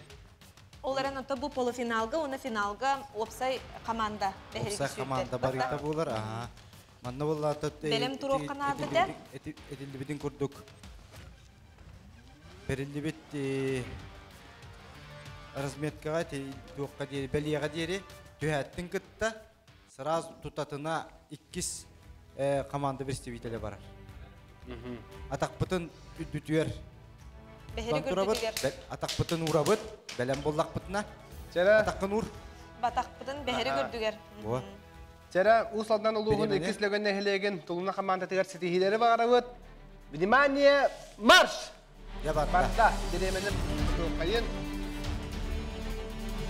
Speaker 2: Ол эрэн ото бу полуфиналга уонна финалга уопсай команда
Speaker 5: Уопсай команда барыта буолар. Аха. Манна буоллаата
Speaker 2: Бэлэм туруохха наада
Speaker 5: этиллибитин курдук бериллибит разметкаҕа туохха диэри бэлиэҕэ диэри түһээттин кытта сразу тутатына иккис команда представителэ барар. Атахпытын үрдүтүөр турабыт, атахпытын уурабыт, бэлэм буоллахпытына атаххын уур.
Speaker 2: Батахпытын бэһэри көрдүгэр.
Speaker 1: Чэрэ, Уус Алдан улууһун иккис Лөгөн нэһилиэгин Тулуна хамаандатыгар ситиһиилэри баҕарабыт. Внимание, марш!
Speaker 5: Я барда.
Speaker 1: Барда. Бириэмэнин тутуоххайын.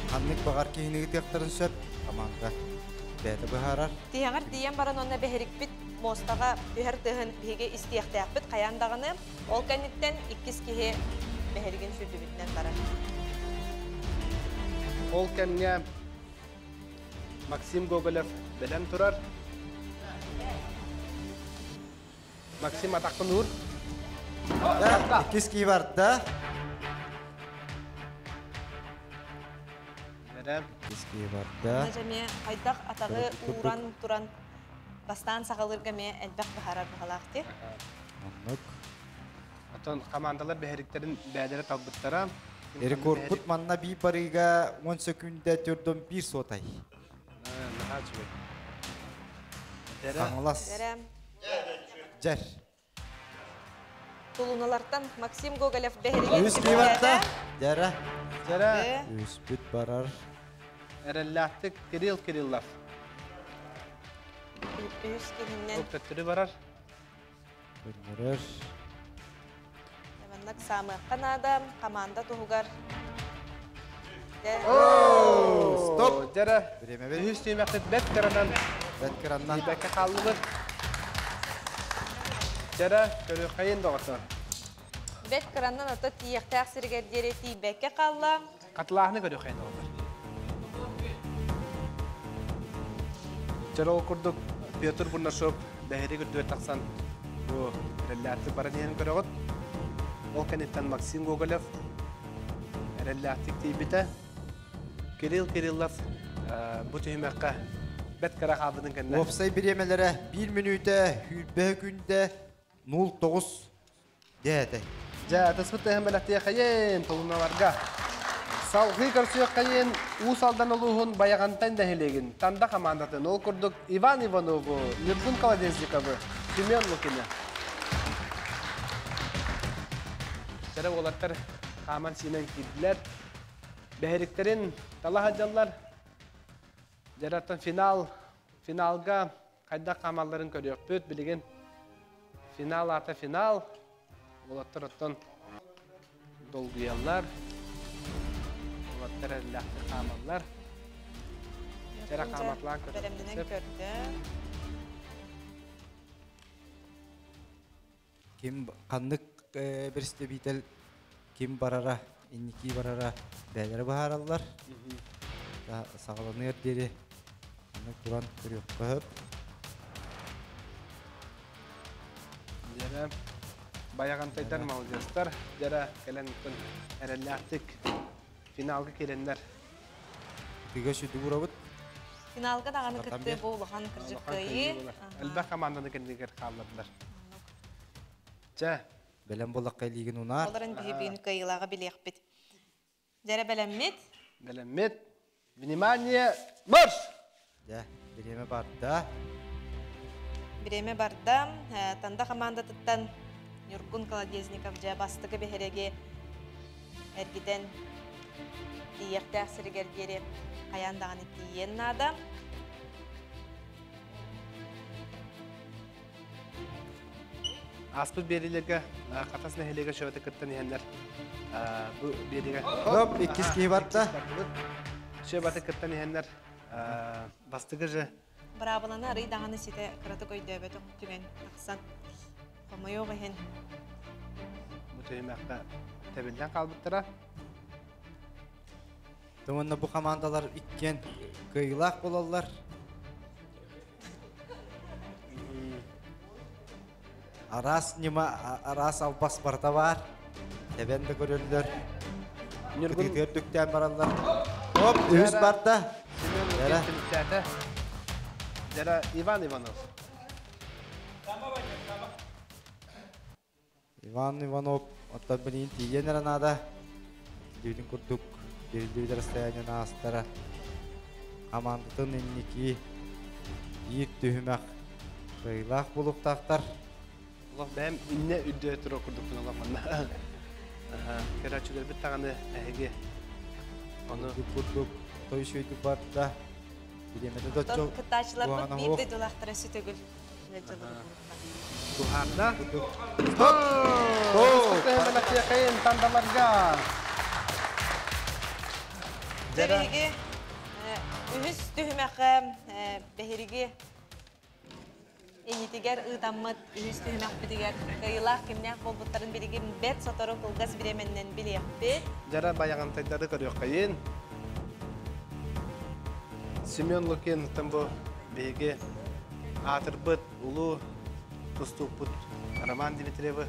Speaker 5: Ханнык баҕар киһини ытыахтарын сөп. Команда бэйэтэ быһаарар.
Speaker 2: Тиһэҕэр тиийэн баран онно бэһирикпит муостаҕа түһэр тыаһын биһиги истиэхтээхпит хайаан даҕаны. Ол кэнниттэн иккис киһи бэһиригин сүрдүбүтүнэн барар.
Speaker 1: Ол кэмҥэ Максим Гоголев бэлэм турар. Максим атахпын уур.
Speaker 5: Иккис кии барда. Иккис кии барда.
Speaker 2: Эмиэ хайдах атаҕы ууран туран бастаан саҕалыырга эмиэ элбэх быһаарар быһалаах дии.
Speaker 5: Оннук.
Speaker 1: Оттон командалар бэһэриктерин бэйэлэрэ талбыттара.
Speaker 5: Рекордпут манна бии барыыга 10 секунда төрдөн биир сотай.
Speaker 1: Наһаа үчүгэй.
Speaker 5: Хаҥалас. Дьэр.
Speaker 2: Тулуналартан Максим Гоголев бэһиригин
Speaker 5: Үс киибатта. Дьэрэ.
Speaker 1: Дьэрэ.
Speaker 5: Үспүт барар.
Speaker 1: Эрэллээхтик Кирилл Кириллов.
Speaker 2: Үс киһиннэн.
Speaker 1: Ол төттөрү барар.
Speaker 5: Көрдөрөр.
Speaker 2: Маннык саамыахха наада, команда туһугар.
Speaker 5: Стоп!
Speaker 1: Дьэрэ.
Speaker 5: Бириэмэбит.
Speaker 1: Үһүс түһүмэхпит бэрт кыранан.
Speaker 5: Бэрт кыранан.
Speaker 1: Бэккэ хааллыбыт. Дьэрэ, көрүөххэйин доҕоттор.
Speaker 2: Бэрт кыранан ото тиийиэхтээх сиригэр диэри тиийбэккэ хаалла.
Speaker 1: Хатылааһыны көрүөххэйин доҕоттор. Дьэрэ ол курдук Петр Бурнашов бэһири үрдүгэр тахсан бу эрэллээхтик баран иһэн көрөҕүт. Ол кэнниттэн Максим Гоголев эрэллээхтик тиийбитэ. Кирилл Кириллов бу түһүмэххэ бэрт кыра хаалбытын кэннэ.
Speaker 5: Уопсай бириэмэлэрэ 1 мүнүүтэ, 20 күндэ 09 Дьэ,
Speaker 1: Дьэ, тыспыт тыһын бэлэхтиэхэйин толуналарга. Салгыы көрсүөххэйин Уус Алдан улууһун Байаҕантай нэһилиэгин Танда хамаандатын ол курдук Иван Иванову, Ньургун Колодезниковы, Семен Лукины. Чэрэ уолаттар хааман сиинэн киирдилэр. Бэһириктэрин тала сылдьаллар. Дьэраттан финал, финалга хайдах хаамалларын көрүөхпүт. Билигин финал аата финал. Уолаттар оттон долгуйаллар. Уолаттар эрэллээхтик хаамаллар. Чэрэ хааматлаан
Speaker 2: Бэлэмнэнэн көрдө.
Speaker 5: Ким ханнык представитель ким барара, инники барара бэйэлэрэ быһаараллар. Саҕаланыар диэри аны туран көрүөххэ сөп.
Speaker 1: Дьэрэ Байаҕантайдар маладьыастар, дьэрэ кэлэн эрэллээхтик финалга киирэннэр.
Speaker 5: Тыга сүдү урабыт.
Speaker 2: Финалга даҕаны кыттыы бу улахан кырдьык кыайыы.
Speaker 1: Элбэх команданы кэннигэр хааллардылар. Чэ.
Speaker 5: Бэлэм буоллахха илиигин унаар.
Speaker 2: Олорон биһи кыайыылааҕы билиэхпит. Дьэрэ бэлэммит.
Speaker 1: Бэлэммит. Внимание, марш!
Speaker 5: Дьэ, бириэмэ барда.
Speaker 2: Бириэмэ барда. Танда командатыттан Ньургун Колодезников дьэ бастакы биһирэги эргитэн тиийиэхтээх сиригэр диэри хайаан даҕаны тиийиэн наада.
Speaker 1: Ааспыт биэриилэргэ Хатас нэһилиэгэ шөбөтө кыттан иһэннэр бу биэриигэ
Speaker 5: Хоп, иккис киһи барда.
Speaker 1: Шөбөтө кыттан иһэннэр бастыгы же
Speaker 2: Быраабыланы арый даҕаны ситэ кыратык өйдөөбөтөх түгэн тахсан хомойуох иһин
Speaker 1: бу түһүмэххэ тэбиллэн хаалбыттара.
Speaker 5: Уонна бу командалар иккиэн кыайыылаах буолаллар. Араас ньыма, араас албас барыта баар. Тэбэн да көрөллөр. Кытыытыгар түктээн бараллар. Оп, үһүс барда.
Speaker 1: Дьэрэ. Дьэрэ Иван Иванов.
Speaker 5: Иван Иванов оттон билигин тиийэн эрэ наада. Дүүтүн курдук бириллибит расстояниены аастара. Хамаандатын инники биир түһүмэх кыайыылаах буолуохтаахтар.
Speaker 1: Олох бэйэм иннэ үрдүө туруо курдукпун олох манна. Көрөөччүлэрбит даҕаны эһиги
Speaker 5: ону курдук той үчүгэйдик барда. Бириэмэтэ
Speaker 2: да Кыттааччыларбыт биир дойдулаахтара сүтөгүл.
Speaker 1: Туһаанда. Стоп! Тандаларга.
Speaker 2: Биһиги үһүс түһүмэххэ бэһириги инитигэр ыытаммыт үһүс түһүмэхпитигэр кыайыылаах кимнээх буолбуттарын билигин бэрт сотору кылгас бириэмэннэн билиэхпит.
Speaker 1: Дьара байаҕантайдары көрүөххэйин. Семен Лукин бу биһиги аатырбыт улуу тустуукпут Роман Дмитриевы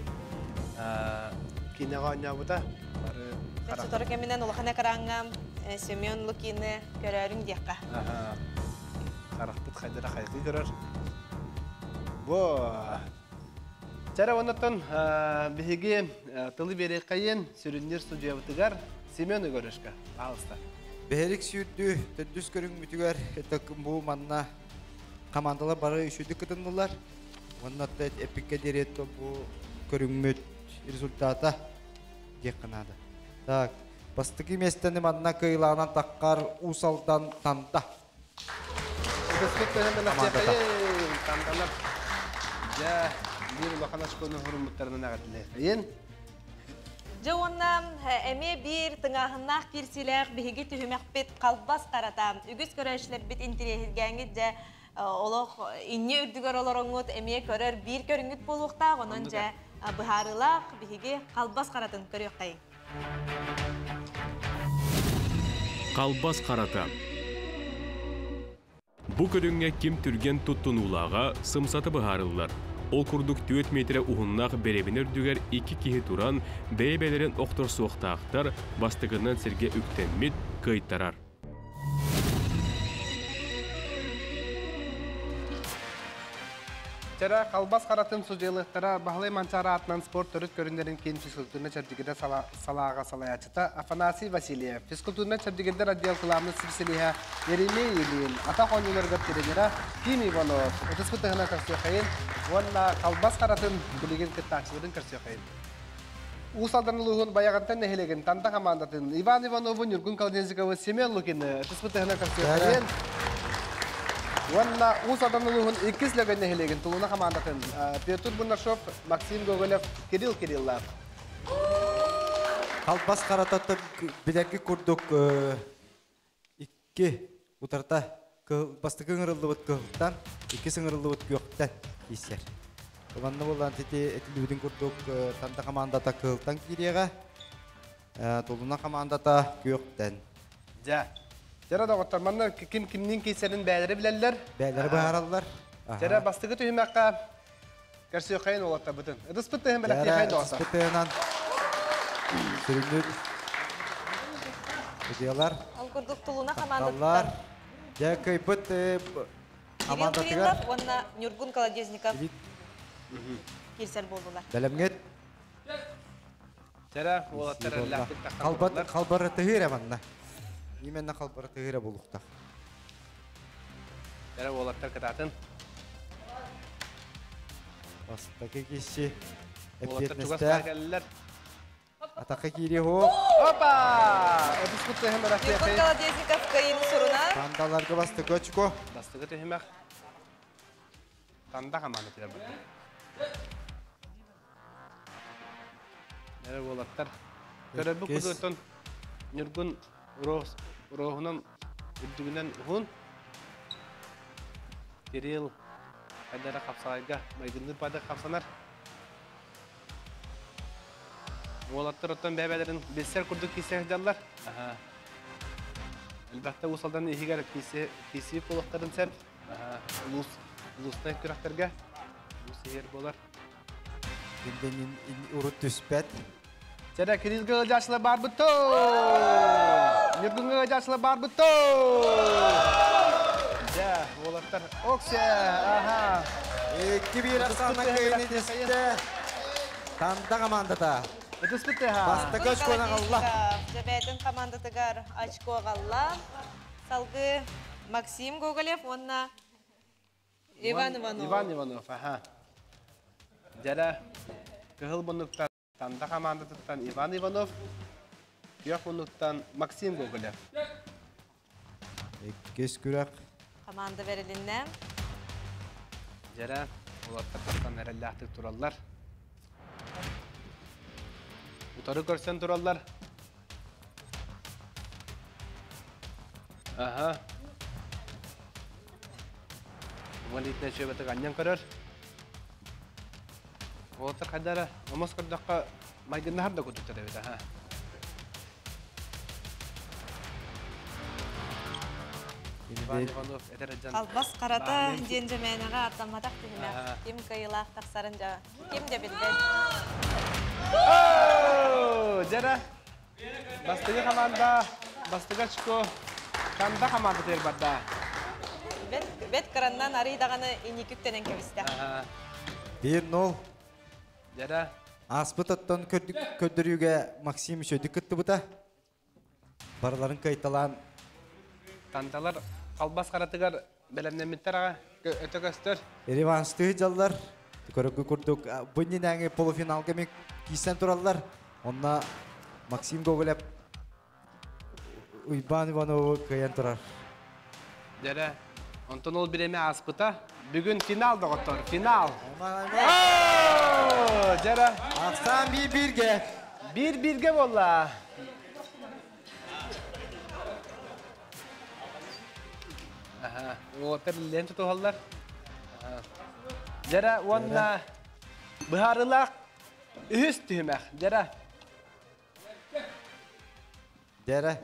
Speaker 1: киинэҕэ оонньообута.
Speaker 2: Бары сотору кэминэн улахан экраҥҥа Семен Лукины көрөөрүҥ диэххэ.
Speaker 1: Харахпыт хайдара хайгыы көрөр. Бу Чара оннотон биһиги тылы биэриэххэйин сүрүннүүр судьуйабытыгар Семен Егоровичка. Пожалуйста.
Speaker 5: Бэһэрик сүүрдүү төрдүс көрүҥмүтүгэр бу манна командалар бары үчүгдүк кытыннылар. Уонна эпикке диэри бу көрүҥмүт результата диэххэ наада. Так, бастакы миэстэни манна кыайыылааҕынан таххар Уус Алдан Танда.
Speaker 1: Тандалар дьэ биир улахан очкону хуруммуттарынан эҕэрдэлиэххэйин.
Speaker 2: Дьэ уонна эмиэ биир тыҥааһыннаах киирсиилээх биһиги түһүмэхпит халбас харата. Үгүс көрөөччүлэрбит интириэһиргээҥҥит дьэ олох инньэ үрдүгэр олороҥҥут эмиэ көрөр биир көрүҥҥүт буолуохтаах. Онон дьэ быһаарыылаах биһиги халбас харатын көрүөххэйиҥ.
Speaker 6: Халбас харата. Бу көрүҥҥэ ким түргэн туттунуулааҕа сымсата быһаарыллар. Ол курдук түөрт миэтэрэ уһуннаах бэрэбинэ үрдүгэр икки киһи туран, бэйэ-бэйэлэрин охторсуохтаахтар, бастакынан сиргэ үктэммит, кыайтарар.
Speaker 1: Чара халбас харатын судьуйалыктара Баһылай Манчаары аатынан спорт төрүт көрүҥнэрин киин физкультурнай чэбдигирдэр салааҕа салайааччыта Афанасий Васильев, физкультурнай чэбдигирдэр отдел кылаабынай специалиһа Еремей Ильин, атах оонньууларыгар тренера Ким Иванов, ытыспыт тыһынан көрсүөххэйин уонна халбас харатын билигин кыттааччыларын көрсүөххэйин. Уус Алдан улууһун Байаҕантан нэһилиэгин Танда хамаандатын Иван Иванову, Ньургун Колодезниковы, Семен Лукины ытыспыт тыһынан көрсүөххэйин. Уонна Уус Алдан улууһун иккис Лөгөн нэһилиэгин Тулуна хамаандатын Петр Бурнашов, Максим Гоголев, Кирилл Кириллов.
Speaker 5: Халбас харататтан билэрги курдук икки утарта бастакы ыҥырыллыбыт кыһылтан, иккис ыҥырыллыбыт күөхтэн киирсэр. Манна буолан ити этиллибитин курдук Танда командата кыһылтан киириэҕэ, Тулуна командата күөхтэн.
Speaker 1: Дьэ. Дьэ доҕоттор, манна ким кимниин киирсэрин бэйэлэрэ билэллэр.
Speaker 5: Бэйэлэрэ быһаараллар.
Speaker 1: Дьэ бастакы түһүмэххэ көрсүөххэйин уолаттарбытын. Ытыспыт тыһын бэлэхтиэхэйин доҕоттор.
Speaker 5: Ытыспыт тыһынан сүрүннүүр судьуйалар.
Speaker 2: Ол курдук Тулуна командатыттан
Speaker 5: Дьэ кыйбыт
Speaker 2: Кирилл Кириллов уонна Ньургун Колодезников киирсэр буоллулар.
Speaker 5: Бэлэмҥит?
Speaker 1: Чэрэ, уолаттар эллээхтик
Speaker 5: тахсан Халбарытыһыыра манна. Именно халбарытыһыыра булуктах.
Speaker 1: Чэрэ, уолаттар кытаатын.
Speaker 5: Бастакы киси
Speaker 1: Уолаттар чугас кэллилэр.
Speaker 5: Атака киири хо.
Speaker 1: Опа! Отуспут тыһым
Speaker 2: Ньургун Колодезников кыайыыны сурунар.
Speaker 5: Тандаларга бастакы очко.
Speaker 1: Бастакы түһүмэх. Танда хамаана тилер барды. Эрэ уолаттар. Көрөрбүт кудуоттан Ньургун роһунан үрдүгүнэн уһун. Кирилл хайдара хапсаҕайга майгынныыр падыр хапсанар. Уолаттар оттон бэйэлэрин билсэр курдук киирсэ сылдьаллар. Элбэхтэ Уус Алдан иһигэр киирсии буолуохтарын сөп. Улуус улуустай күрэхтэргэ улуус иһигэр буолар.
Speaker 5: Кинден урут түспэт.
Speaker 1: Чэрэ Кириллгэ ыалдьааччылар барбыт Ньургунга ыалдьааччылар барбыт Дьэ, уолаттар Оксе, аха.
Speaker 5: 2-1 ахсаанна кыайыны түстэ. Танда командата.
Speaker 1: Ытыспыт тыаһа.
Speaker 5: Бастакы очкону аҕалла.
Speaker 2: Дьэбээтин командатыгар очко аҕалла. Салгыы Максим Гоголев уонна Иван Иванов.
Speaker 1: Иван Иванов, аха. Дьэрэ, кыһыл муннуктан Танда командатыттан Иван Иванов, күөх муннуктан Максим Гоголев.
Speaker 5: Иккис күрэх.
Speaker 2: Команда бэрилиннэ.
Speaker 1: Дьэрэ, уолаттар тахсан эрэллээхтик тураллар. Утары көрсөн тураллар. Аха. Валитная чөбөтүк анньан көрөр. Уолаттар хайдара омос көрдөххө майгыннаһар да курдуктар эбит аха. Иван Иванов этэр дьон.
Speaker 2: Албас харата диэн дьэмээнэҕэ аттамматах түһүмэх. Ким кыайыылаах тахсарын дьа ким да билбэт.
Speaker 1: Дьэрэ Бастыгы команда, бастыгы очко Танда команда тыыр барда.
Speaker 2: Бэт, бэт кыраннан арый даҕаны инники үктэнэн кэбистэ.
Speaker 5: 1-0.
Speaker 1: Дьэрэ.
Speaker 5: Ааспыт оттон көрдөрүүгэ Максим үчүгэйдик кыттыбыта. Барыларын кыайталаан.
Speaker 1: Тандалар халбас харатыгар бэлэмнэммиттэр аҕа өтө көстөр.
Speaker 5: Реванштыы дьаллар. Көрөргө курдук бу иннинээҥи полуфиналга ми киирсэн тураллар. Онно Максим Гоголев Уйбаан Иванову кыайан турар.
Speaker 1: Дьэрэ, онтон ол бириэмэ ааспыта. Бүгүн финал доҕоттор, финал. Дьэрэ.
Speaker 5: Ахсаан биир-бииргэ.
Speaker 1: Биир-бииргэ буолла. Уолаттар иллээн тутуһаллар. Дьэрэ уонна быһаарыылаах үһүс түһүмэх. Дьэрэ.
Speaker 5: Дьэрэ.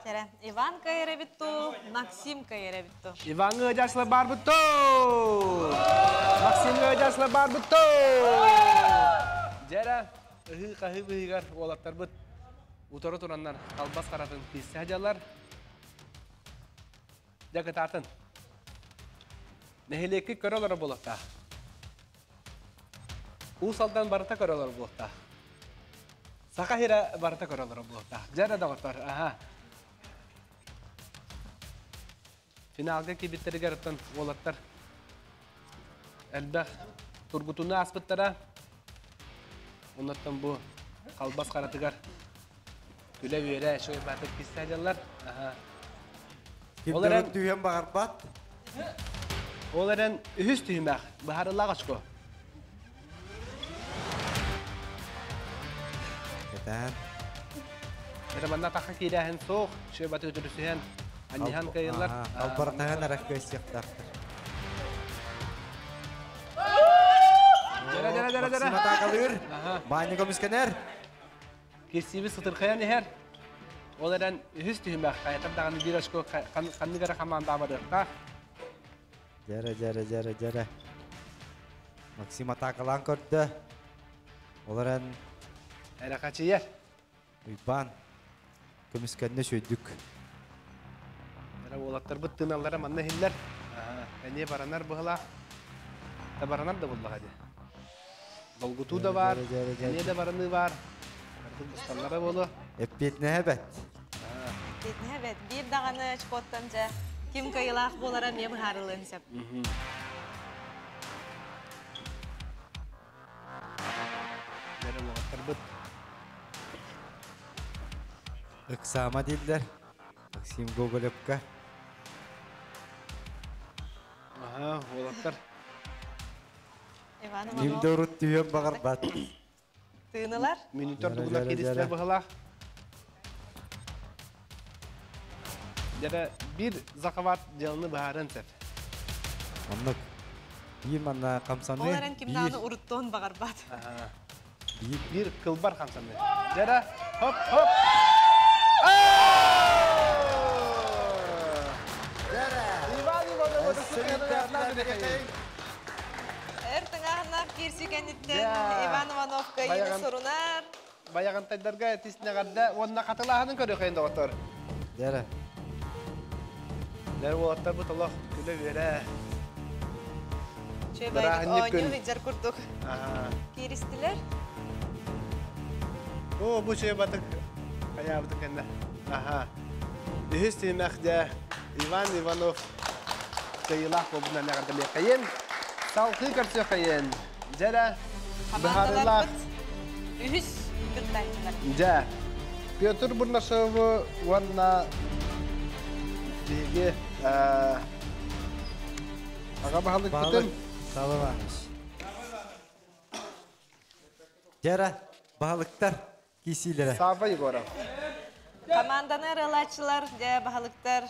Speaker 2: Кэрэ. Иван кайрабитту, Максим кайрабитту.
Speaker 1: Иван ыадьаслы барбытту! Максим ыадьаслы барбытту! Дьэрэ, ыһыы-хаһыы быһыгар уолаттарбыт утары тураннар албас харатын киирсэ дьалар. Дьэ кытаатын. Нэһилиэкки көрө олоро буолуохтаах. Уус Алдан барыта көрө олоро буолуохтаах. Саха сирэ барыта көрө олоро буолуохтаах. Дьэ эрэ доҕоттор, аха. Финалга киирбиттэригэр оттон уолаттар элбэх тургутууну ааспыттара. Оннуттан бу халбас харатыгар күлэ-үөрэ үчүгэй баатыр киирсэ дьаллар. Аха.
Speaker 5: Ким
Speaker 1: Ол эрэн
Speaker 5: түһүөн баҕарбат.
Speaker 1: Ол эрэн үһүс түһүмэх быһаарылаах очко.
Speaker 5: Кэтээн.
Speaker 1: Эрэ манна тахха киирээһин суох, үчүгэй баты үтүрүсүһэн, анньыһан кыайыллар.
Speaker 5: Албартаһан эрэ кыайсыахтаахтар.
Speaker 1: Дьэрэ, дьэрэ, дьэрэ, дьэрэ.
Speaker 5: Максим атаакалыыр. Баанньа көмүскэнэр.
Speaker 1: Кирсииби сытырхайан иһэр. Ол эрэн үһүс түһүмэх хайатар даҕаны биир очко ханнык эрэ хамаандаҕа барыахтаах.
Speaker 5: Дьэрэ, дьэрэ, дьэрэ, дьэрэ. Максим атаакалаан көрдө. Ол эрэн
Speaker 1: Эрэхэчийэр.
Speaker 5: Уйбаан көмүскэннэ үчүгэйдик.
Speaker 1: Эрэ уолаттарбыт тыыналлара манна иһиллэр. Эмиэ баранар быһылаах. Да баранар да буллаҕа дии. Долгутуу да баар, эмиэ да бараныы баар. Барытын бысталлара буолуо.
Speaker 5: Эппиэтинэһэ бэт.
Speaker 2: Эппиэтинэһэ бэт. Биир даҕаны очкоттан дьэ ким кыайыылаах буолара эмиэ быһаарыллыан сөп.
Speaker 1: Дьэрэ уолаттарбыт.
Speaker 5: Ыксаама дииллэр. Максим Гоголевка.
Speaker 1: Аха, уолаттар.
Speaker 2: Иван
Speaker 5: Ким
Speaker 2: Иванов.
Speaker 5: да урут түһүөн баҕарбат.
Speaker 2: Тыынылар.
Speaker 1: Минутар дугунар киристилэр быһылаах. Дьэрэ биир захват дьыаланы быһаарыан сөп.
Speaker 5: Оннук. Биир манна хамсаныы.
Speaker 2: Ол эрэн ким даҕаны уруттуон баҕарбат.
Speaker 5: Биир.
Speaker 1: Биир кылбар хамсаныы. Дьэрэ хоп хоп. Иван Иванов
Speaker 2: Эр тыҥааһыннаах киирсии кэнниттэн Иван Иванов кыайыыны сурунар.
Speaker 1: Байаҕантайдарга тиснэҕэрдэ уонна хатылааһынын көрүөххэ доҕоттор.
Speaker 5: Дьэрэ.
Speaker 1: Дэр уолаттар бу толох күлэ-үөрэ.
Speaker 2: Чөй оонньуу сылдьар курдук кииристилэр.
Speaker 1: О, бу чөй батык хайаабытын кэннэ. Аха. Үһүс түһүмэх дьэ Иван Иванов кыайыылаах буолбутунан эҕэрдэлиэххэйин. Салгыы көрсүөххэйин. Дьэрэ быһаарыылаах
Speaker 2: үһүс кыттааччылар.
Speaker 1: Дьэ, Петр Бурнашевы уонна биһиги аҕа баһылыкпытын
Speaker 5: Салаваныш. Дьэрэ, баһылыктар киисиилэрэ.
Speaker 1: Савва Егоров.
Speaker 2: Команданы арыалааччылар, дьэ, баһылыктар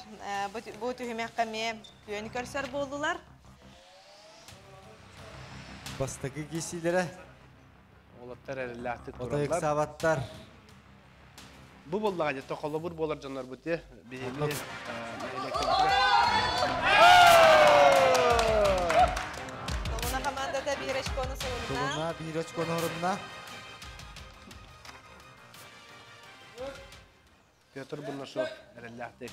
Speaker 2: бу түһүмэххэ эмиэ күөн көрсөр буоллулар.
Speaker 5: Бастакы киисиилэрэ.
Speaker 1: Уолаттар эрэллээхтик тураллар.
Speaker 5: Отой ыксаабаттар.
Speaker 1: Бу буоллаҕа дьэ холобур буолар дьоннорбут дии. Биһиги
Speaker 2: Тулуна командата биир очкону сурунна.
Speaker 5: Тулуна биир очкону орунна.
Speaker 1: Петр Бурнашов эрэллээхтик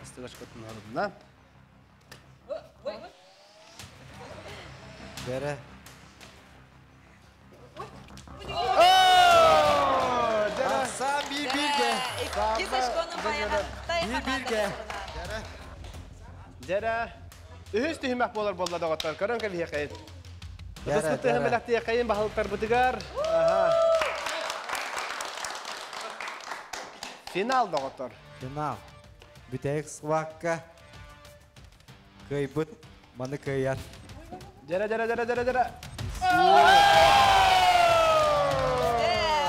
Speaker 1: астыгашкытын орунна.
Speaker 5: Бэрэ. Ахсаан биир-бииргэ.
Speaker 2: Иккис очкону Байаҕантай
Speaker 5: Биир-бииргэ.
Speaker 1: Дьэрэ. Үһүс түһүмэх буолар буолла доҕоттор. Көрөн кэбиһиэхэйин. Ытыспыт тыаһын бэлэхтиэхэйин баһылыктарбытыгар. Финал доҕоттор.
Speaker 5: Финал. Бүтэһик схватка кыайбыт маны кыайар.
Speaker 1: Дьэрэ, дьэрэ, дьэрэ, дьэрэ, дьэрэ.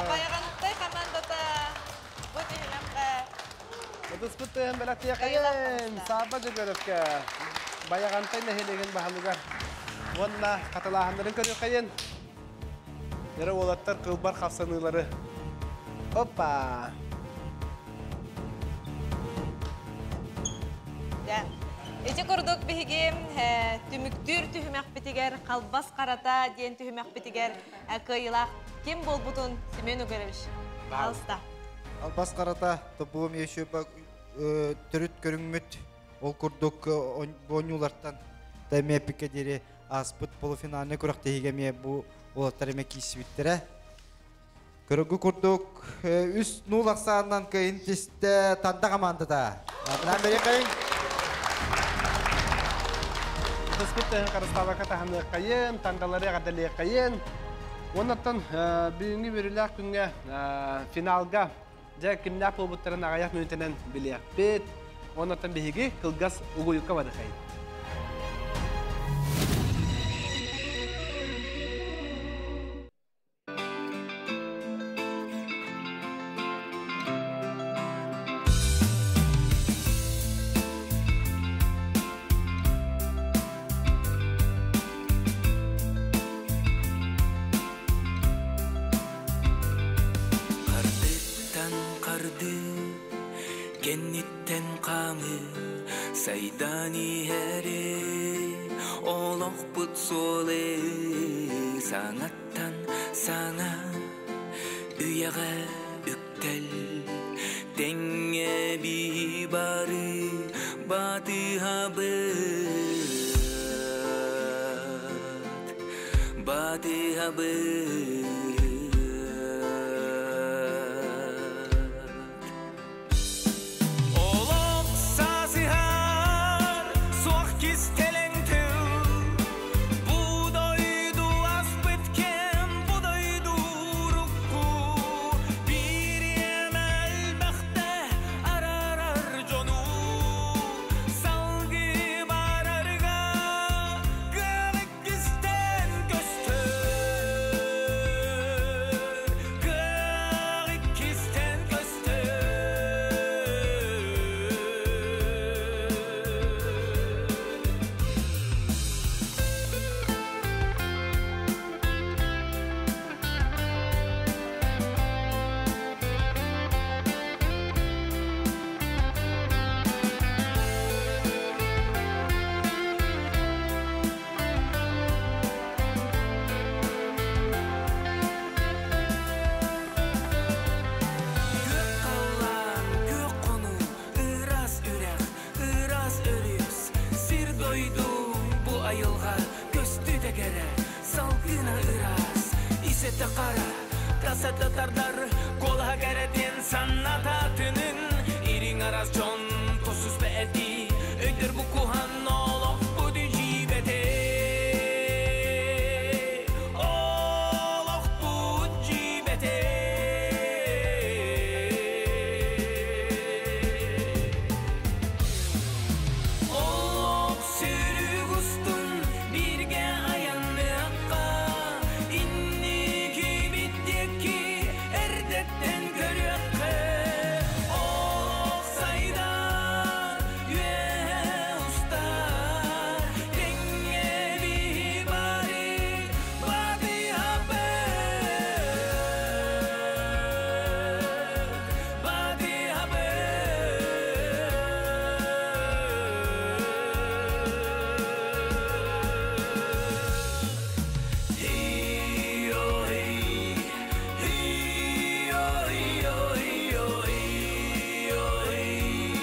Speaker 2: Байаҕантай командата бу түһүмэххэ
Speaker 1: Ытыспыт тыаһын бэлэхтиэхэйин. Сааба Дьөгүөрөпкө Байаҕантай нэһилиэгин баһылыгар уонна хатылааһыннарын көрүөххэйин. Дьэрэ уолаттар кылбар хапсаныылары. Опа!
Speaker 2: Ити курдук биһиги түмүктүүр түһүмэхпитигэр Халбас харата диэн түһүмэхпитигэр кыайыылаах ким буолбутун Семен Угарович алста.
Speaker 5: Албас харата тобуом еще төрүт көрүҥмүт ол курдук оонньуулартан да эмиэ эппиккэ диэри ааспыт полуфинальнай күрэхтэһиигэ эмиэ бу уолаттар эмиэ киирсибиттэрэ. Көрөгү курдук үс нуул ахсаанынан кыайын тистэ Танда командата. Абынан бэриэхэйин.
Speaker 1: Ытыспыт тыһын харыстаабакка таһыныаххайын, тандалары эҕэрдэлиэххэйин. Оннуттан бүгүҥҥү үөрүүлээх күҥҥэ финалга дьэ кимнээх буолбуттарын аҕыйах мүнүүтэнэн билиэхпит. Оннуттан биһиги кылгас угуйукка барыхайын.
Speaker 7: Хардыттан харды, кэнниттэн хаамыы, сайдан иһэри, олохпут суолы саҥаттан саҥа үйэҕэ үктэл тэҥҥэ бии бары батыһабыт батыһабыт. Олох сасыһар суох кистэлэҥ тыл бу дойду аспыт кэм бу дойду урукку биириэмэ элбэхтэ араарар дьону салгыы барарга кыах иккистэн көстөр кыах иккистэн көстөр. Күөх халлаан, күөх хонуу, ыраас үрэх, ыраас өрүс, сир дойду бу айылҕа көстүүтэ кэрэ, салгына ыраас, исэтэ хара, тасата тардар, куолаһа кэрэтин саннатаатынын, ириҥ арас дьон тосус бээтии, өйдөр буккуһан олохпут дьиибэтэ. Олохпут дьиибэтэ. Олох сүрүк устун бииргэ айанныахха, инники диэки эрдэттэн көрүөххэ. Олох сайдар, үөһэ устар, тэҥҥэ биһи бары батыһабыт, батыһабыт. Hey-oh, hey, hey-oh, hey-oh, hey-oh, hey-oh, hey.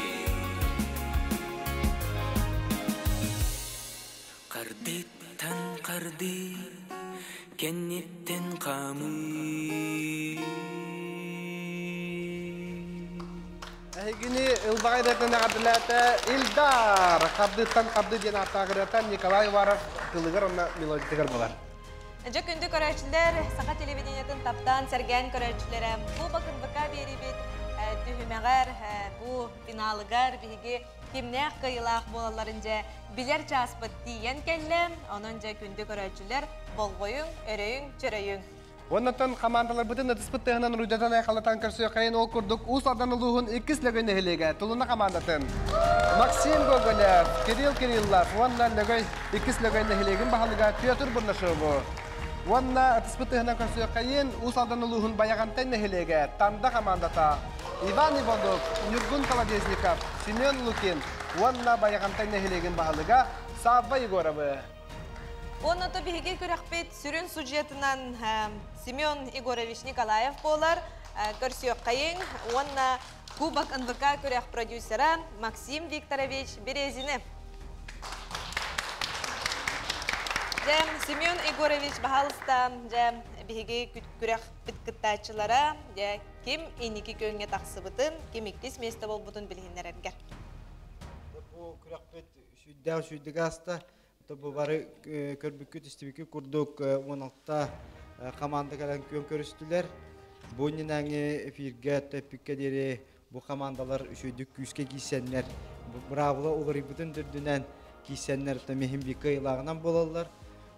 Speaker 7: Хардыттан харды, кэнниттэн хаамыы.
Speaker 1: Эһигини ылбаҕай ырыатынан эҕэрдэлээтэ Илдар. Хардыттан харды диэн ааттаах ырыата Николай Уваров тылыгар уонна мелодиятыгар буолар.
Speaker 2: Дьэ күндү көрөөччүлэр, саха телевидениетын таптаан сэргээн көрөөччүлэрэ, бу бакынбыка биэрибит түһүмэҕэр, бу финалыгар биһиги кимнээх кыайыылаах буолалларын дьэ билэр чааспыт тиийэн кэллэ. Онон дьэ күндү көрөөччүлэр, болҕойуҥ, өрөйүҥ, чөрөйүҥ.
Speaker 1: Оннуттан командаларбытын ытыспыт тыаһынан уруйдатан айхаллатан көрсүөххэйин ол курдук Уус Алдан улууһун иккис Лөгөй нэһилиэгэ Тулуна командатын Максим Гоголев, Кирилл Кириллов уонна Лөгөй иккис Лөгөй нэһилиэгин баһылыга Петр Бурнашову. Уонна ытыспыт тыаһынан көрсүөххэйин Уус Алдан улууһун Байаҕантай нэһилиэгэ Танда командата Иван Иванов, Ньургун Колодезников, Семен Лукин, Уонна Байаҕантай нэһилиэгин баһылыга Савва Егоровы.
Speaker 2: Онно биһиги күрэхпит сүрүн судьуйатынан Семен Егорович Николаев буолар. Көрсүөххэйиҥ уонна Кубок НВК күрэх продюсера Максим Викторович Березины. Дьэ, Семен Егорович, баһаалыста, дьэ, биһиги күрэх кыттааччылара, дьэ, ким инники күөҥҥэ тахсыбытын, ким иккис миэстэ буолбутун билиһиннэрэргэр.
Speaker 5: Бу күрэхпит сүүрдээх сүүрдүк ааста. Бу бары көрбүккүт, истибиккит курдук 16 команда кэлэн күөн көрүстүлэр. Бу иннинээҥи эфиргэ тэппиккэ диэри бу командалар үчүгэйдик күүскэ киирсэннэр, быраабыла уларыйбытын үрдүнэн киирсэннэр миһин биир кыайыылааҕынан буолаллар.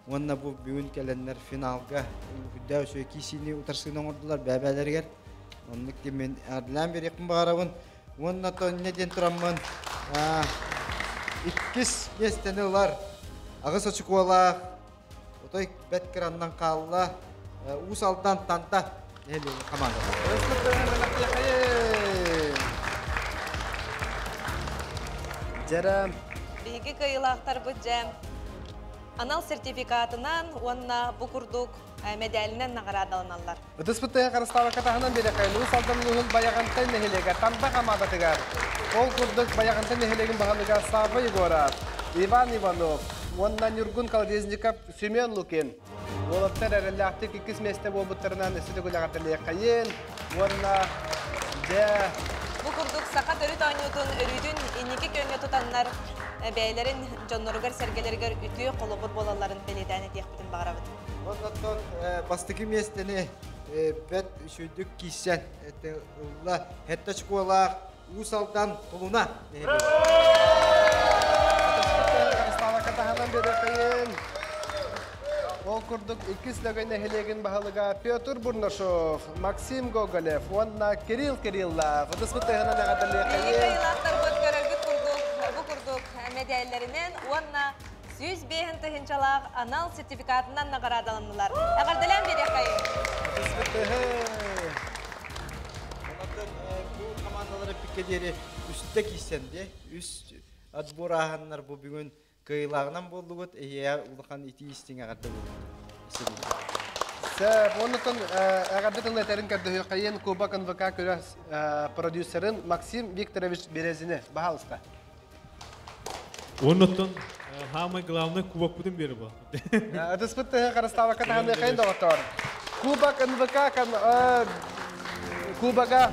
Speaker 5: Уонна бу бүгүн кэлэннэр финалга үрдээх үчүгэй киирсиини утарсыыны оҥордулар бэйэ-бэйэлэригэр. Оннук мин эҕэрдэлээн биэриэхпин баҕарабын. Уонна тонне диэн тураммын иккис миэстэни ылар аҕыс очукуолаах отой бэт кыраннан хаалла Уус Алдан Танта нэһилиэгин командата.
Speaker 1: Дьэрэ.
Speaker 2: Биһиги кыайыылаахтарбыт дьэ анал сертификатынан уонна бу курдук мэдээлинэн наҕараадаланаллар.
Speaker 1: Ытыспыт Харыстаабакка таһынан биэрэккэ Уус Алдан улууһун Байаҕантай нэһилиэгэ Танда хамаадатыгар. Ол курдук Байаҕантай нэһилиэгин баһылыга Савва Егоров, Иван Иванов уонна Ньургун Колодезников, Семен Лукин. Уолаттар эрэллээхтик иккис миэстэ буолбуттарынан өссө төгүл эҕэрдэлиэххэйин уонна дьэ
Speaker 2: Бу курдук саха төрүт оонньуутун өрүүтүн инники күөҥҥэ тутаннар бэйэлэрин дьонноругар-сэргэлэригэр үтүө холобур буолалларын бэлиэтээн этиэхпитин баҕарабыт.
Speaker 5: Онноттон бастакы миэстэни бэт үчүгдүк киирсэн ылла хетта школаах Уус Алдан Тулуна
Speaker 1: таһынан биэрэххэйин. Ол курдук иккис Лөгөй нэһилиэгин баһылыга Петр Бурнашов, Максим Гоголев уонна Кирилл Кириллов. Ытыспыт тыһынан эҕэрдэлиэххэйин.
Speaker 2: Кыайыылаахтарбыт көрөргүт курдук, бу курдук мэдээллэринэн уонна 105 тыһыынчалаах анал сертификатынан наҕараадаланнылар. Эҕэрдэлээн биэриэххэйин.
Speaker 1: Ытыспыт тыһы.
Speaker 5: Бу командалары пикке диэри үстэ киирсэн дии. Үс отбор ааһаннар бу бүгүн кыайыылааҕынан буоллугут. Эһиэхэ улахан итии истиҥ эҕэрдэ буоллун.
Speaker 1: Сөп, оннуттан эҕэрдэ тылы этэрин көрдөһүөххэйин Кубок НВК күрэх продюсерын Максим Викторович Березини. Баһаалыста.
Speaker 8: Оннуттан самый главный кубокпутун бери бу.
Speaker 1: Ытыспыт тыһы Харыстаабакка таһыныахайын доҕоттоор. Кубок НВК кубога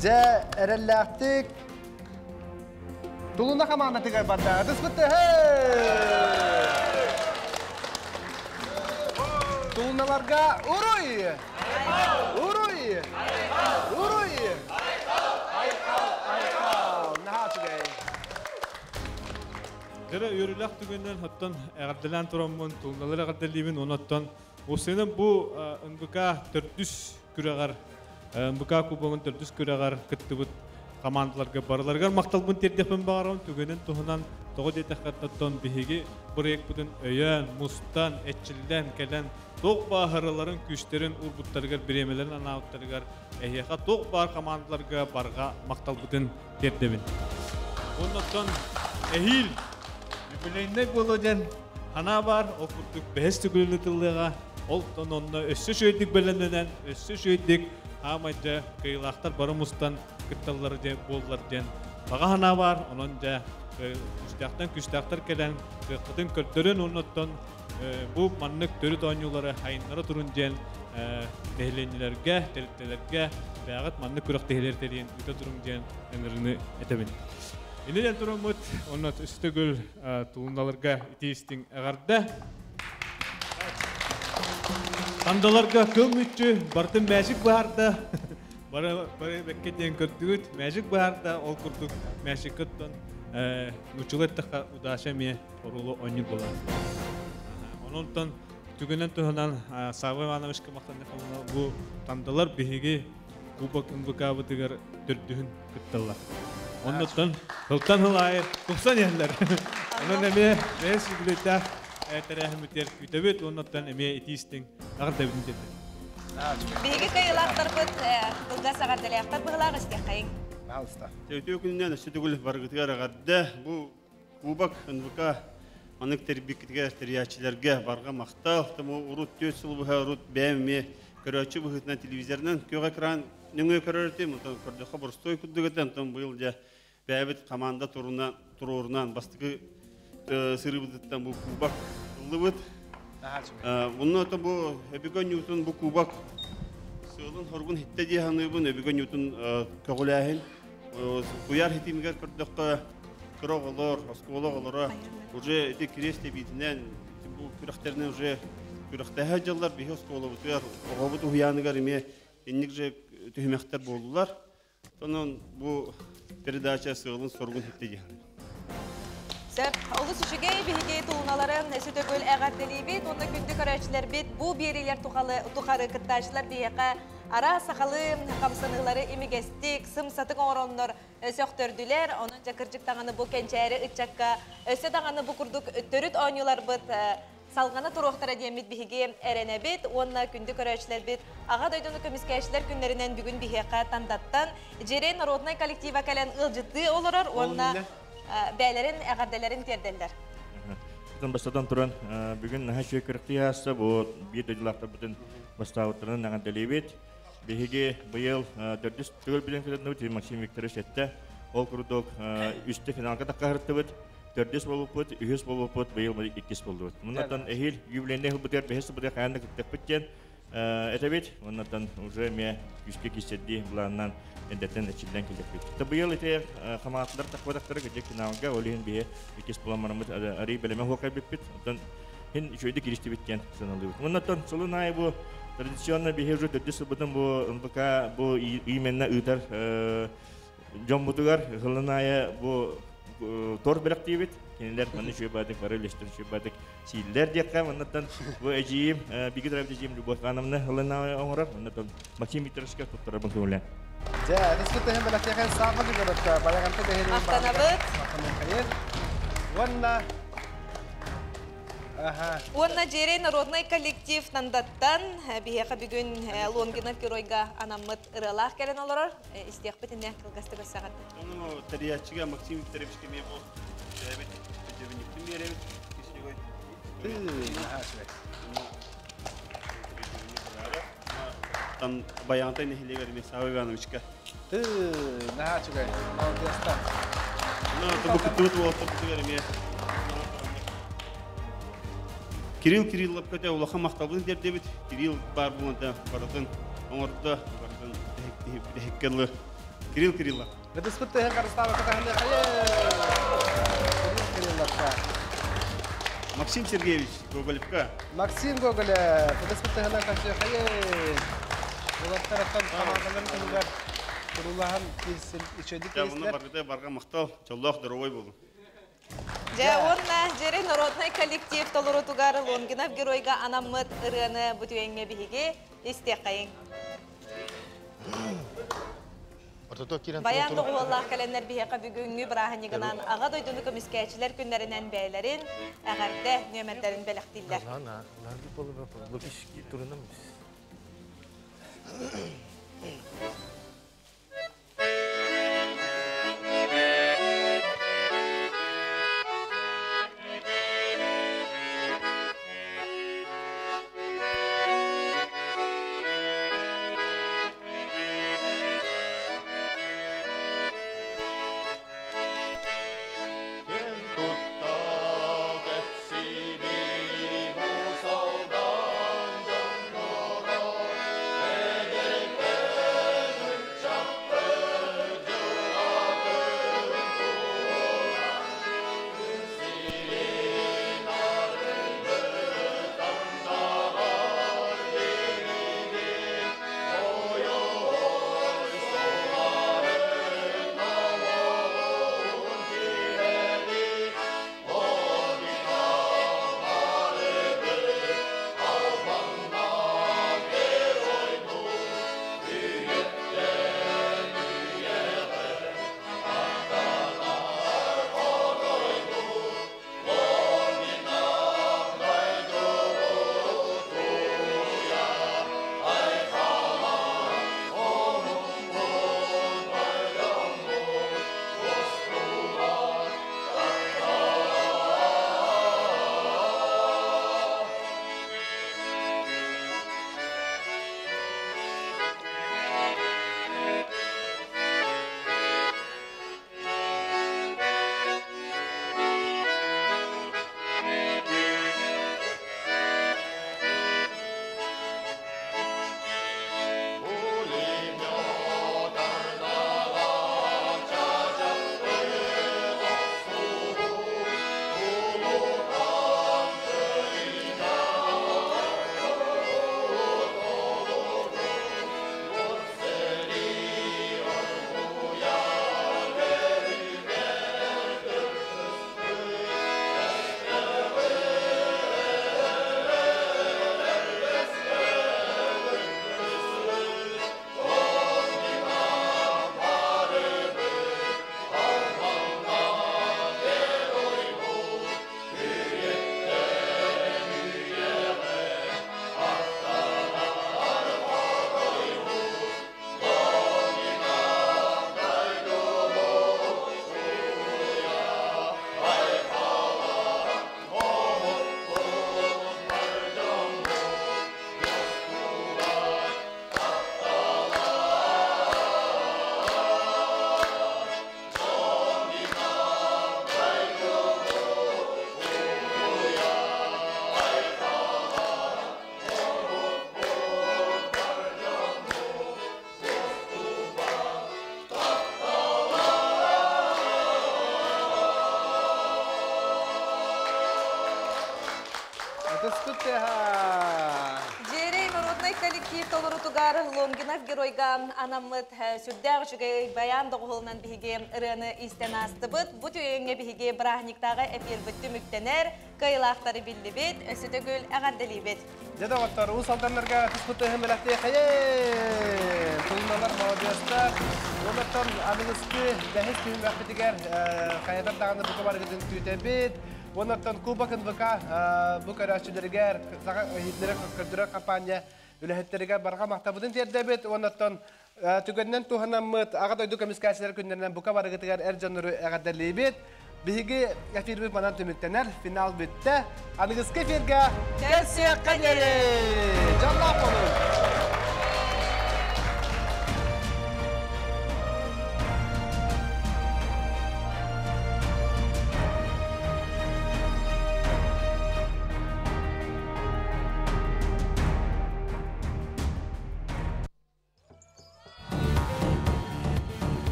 Speaker 1: дьэ эрэллээхтик Тулуна хамаандатыгар барда. Ытыспыт тыһы! Тулуналарга уруй! Уруй! Уруй! Айхал! Айхал! Наһаа үчүгэй.
Speaker 8: Дьэ үөрүүлээх түгэннэн оттон эҕэрдэлээн тураммын, тулуналар эҕэрдэлиибин, онон осыным бу НВК төрдүс күрэҕэр, НВК кубогын төрдүс күрэҕэр кыттыбыт командаларга барыларыгар махталбын тиэрдиэхпин баҕарабын. Түгэнин туһунан тоҕо диэтэххэ, оттон биһиги бырайыакпытын өйөөн, мустан, эччиллэн кэлэн туох бааһыраларын, күүстэрин уурбуттарыгар, бириэмэлэрин анаабыттарыгар эһиэхэ туох баар командаларга барҕа махталбытын тиэрдэбин. Оннуттан эһиил юбилейный буолуо диэн санаа баар, ол курдук бэһис төгүл ыытыллыаҕа. Ол онно өссө үчүгэйдик бэлэмнэнэн, өссө үчүгэйдик хаамайдьа кыайыылаахтар бары мустан кытталлар диэн буоллар диэн баҕа санаа баар. Онон дьэ күстээхтэн күстээхтэр кэлэн кыаххытын көрдөрөн, оннуттан бу маннык төрүт оонньуулары айыннара турун диэн нэһилиэнньэлэргэ, тэрилтэлэргэ бэйэҕит маннык күрэхтэһиилэр тэрийэн ыыта туруҥ диэн ыҥырыыны этэбин. Иннинэн тураммыт, онно өссө тулуналарга итии истиҥ эҕэрдэ. Тандаларга кыл мүччү, бартын мэжик баарда. Бары бары бэккэ диэн көрдүгүт, мэжик баарда, ол курдук мэжиккыттан нуччулар эттэххэ удача эмиэ оруолу оонньуур буолар. Ононтон түгэнэн туһанан Савва Ивановичка махтаннахпына бу тандалар биһиги Кубок НВК-бытыгар төрдүһүн кытталлар. Оннуттан сылтан сыл аайы тупсан иһэллэр. Онон эмиэ бэйэ сүбүлүттээх тэрээһиммитигэр күүтэбит, оннуттан эмиэ итии истиҥ эҕэрдэбитин тиэрдэбит.
Speaker 2: Биһиги кыайыылаахтарбыт кылгас эҕэрдэлээхтэр быһылаах истиэххэйиҥ.
Speaker 1: Пожалуйста.
Speaker 3: Үтүө күнүнэн өссө төгүл барыгытыгар эҕэрдэ. Бу Кубок НВК маннык тэрийбиккитигэр тэрийээччилэргэ барҕа махтал. Тому урут 4 сыл быһа урут бэйэм эмиэ көрөөччү быһыытынан телевизорынан күөх экран нөҥүө көрөр этим. Онтон көрдөххө боростуой курдук этэ. Онтон быйыл дьэ бэйэбит команда туруна туруорунан бастакы сырыыбытыттан бу кубок ыллыбыт. Онно ото бу Өбүгэ Ньуутун бу кубок сыалын хоргун хитте дии саныыбын. Өбүгэ Ньуутун көҕүлээһин куйаар хитимигэр көрдөххө кыра оҕолор, оскуола оҕолоро уже ити кириэс тэбиитинэн бу күрэхтэринэн уже күрэхтэһэ дьыллар биһи оскуолабытыгар оҕобут уһуйааныгар эмиэ инник же түһүмэхтэр буоллулар. Онон бу передача сыалын соругун хитте дии саныыбын.
Speaker 2: Сөп, олус үчүгэй биһиги тулуналары өссө төгүл эҕэрдэлиибит уонна күндү көрөөччүлэрбит бу биэриилэр тухары кыттааччылар биһиэхэ араас сахалыы хамсаныылары имигэстик, сымсатык оҥороннор сөхтөрдүлэр. Онон дьэ кырдьык даҕаны бу кэнчээри ыччакка өссө даҕаны бу курдук төрүт оонньууларбыт салҕана туруохтара диэммит биһиги эрэнэбит уонна күндү көрөөччүлэрбит Аҕа дойдуну көмүскээччилэр күннэринэн бүгүн биһиэхэ Тандаттан Дьиэрэй народнай коллектива кэлэн ыалдьыттыы олорор уонна бээлэрин эҕэрдэлэрин тиэрдэллэр.
Speaker 4: Бастатан туран бүгүн наһаа үчүгэй күрэхтэһии ааста бу биир дойдулаахтарбытын бастаабыттарынан эҕэрдэлиибит. Биһиги быйыл төрдүс төгүл билэн кытынныбыт Максим Викторович эттэ. Ол курдук үстэ финалга таххаһыртыбыт. Төрдүс буолбуппут, үһүс буолбуппут, быйыл иккис буоллубут. Муннаттан эһиил юбилейный сылбытыгар, бэһис сылбытыгар хайаан да кыттыахпыт диэн этэбит. Оннаттан уже эмиэ күүскэ киирсэрдии былаанынан эрдэттэн эчиллэн кэлиэхпит. Быйыл ити хамаатылар тахпатахтара кырдьык финалга, ол иһин биһи иккис буолан бараммыт арый бэлэмэ суох кэлбиппит. Оттон хин үчүгэйдик кииристибит диэн сыаналыыбыт. Оннаттан сылын аайы бу традиционно биһи уже төрдүс сылбытын бу НВК бу именно ыытар дьоммутугар сылын аайы бу торт бэлэхтиибит. Кинилэр манна үчүгэй баадык бары үлэстэр үчүгэй баадык сииллэр диэххэ. Маннаттан бу эдьиийим, биги төрөөбүт эдьиийим Любовь Ивановна сылын аайы оҥорор. Маннаттан Максим Викторовичка туттарабын көҥүлээн.
Speaker 1: Дьэ, ытыспыт бэлэхтиэхэ сааммат үгөрөттө. Баяганты бэһири
Speaker 2: Махтанабыт.
Speaker 1: Уонна
Speaker 2: Уонна Дьиэрэй народнай коллектив Нандаттан биһиэхэ бүгүн Лонгинов геройга анаммыт ырыалаах кэлэн олорор. Истиэхпит инне кылгастык өссөҕөт.
Speaker 3: Ону тэрийээччигэ Максим Викторовичка эмиэ бу бэйэбит өйдөбүнньүктүн биэрэбит. Кисигой. Там Баянтай нэһилиэгэр эмиэ Савва Ивановичка.
Speaker 1: Наһаа үчүгэй. Молодецтар.
Speaker 3: Ну, бу кыттыбыт уолаттарбытыгар эмиэ Кирилл Кирилловка улахан махталбын тиэрдэбит. Кирилл баар буолан барытын оҥордо, барытын бүтэһиккэ ылы. Кирилл Кириллов.
Speaker 1: Ытыспыт тыһын харыстаабакка таһынды. Кирилл Кирилловка.
Speaker 3: Максим Сергеевич Гоголевка.
Speaker 1: Максим Гоголев. Ытыспыт тыһынан көрсүөххэйин. Уолаттар оттон командаларын туһугар турулаһан киирсин үчүгэйдик
Speaker 3: Дьэ, баргыта барга махтал, дьоллоох доровой болун.
Speaker 2: Дьэ, уонна Дьиэрэй народнай коллектив толорутугар Лонгинов геройга анаммыт ырыаны бу түгэҥҥэ биһиги истиэххэйиҥ. Баян доҕуһуоллаах кэлэннэр биһиэхэ бүгүҥҥү бырааһынньыгынан Аҕа дойдуну көмүскээччилэр күннэринэн бэйэлэрин эҕэрдэ нүөмэрдэрин бэлэхтииллэр.
Speaker 7: Ким тутта кэпсири
Speaker 1: тыаһа.
Speaker 2: Дьиэрэй народнай коллектив толорутугар Лонгинов геройга анаммыт сүрдээх үчүгэй баян доҕуһуолунан биһиги ырыаны истэн аастыбыт. Бу түгэҥҥэ биһиги бырааһынньыктааҕы эфирбит түмүктэнэр, кыайыылаахтары биллибит, өссө төгүл эҕэрдэлиибит.
Speaker 1: Дьэ доҕоттор, Уус Алданнарга түспүт тыаһын бэлэхтиэхэйин! Тулуналар молодежтар, оннуттан аныгыскы бэһис түһүмэхпитигэр хайатар даҕаны бука барыгытын күүтэбит. Оннуттан Кубок НВК бу көрөөччүлэригэр, саха иһитиннэрэр көрдөрөр компания үлэһиттэригэр барҕа махтабытын тиэрдэбит. Оннуттан түгэнинэн туһанаммыт Аҕа дойду көмүскээччилэр күннэринэн бука барыгытыгар эр дьоннору эҕэрдэлиибит. Биһиги эфирбит манан түмүктэнэр, финал бүттэ. Аныгыскы эфиргэ көрсүөххэ диэри! Дьоллоох буолуҥ!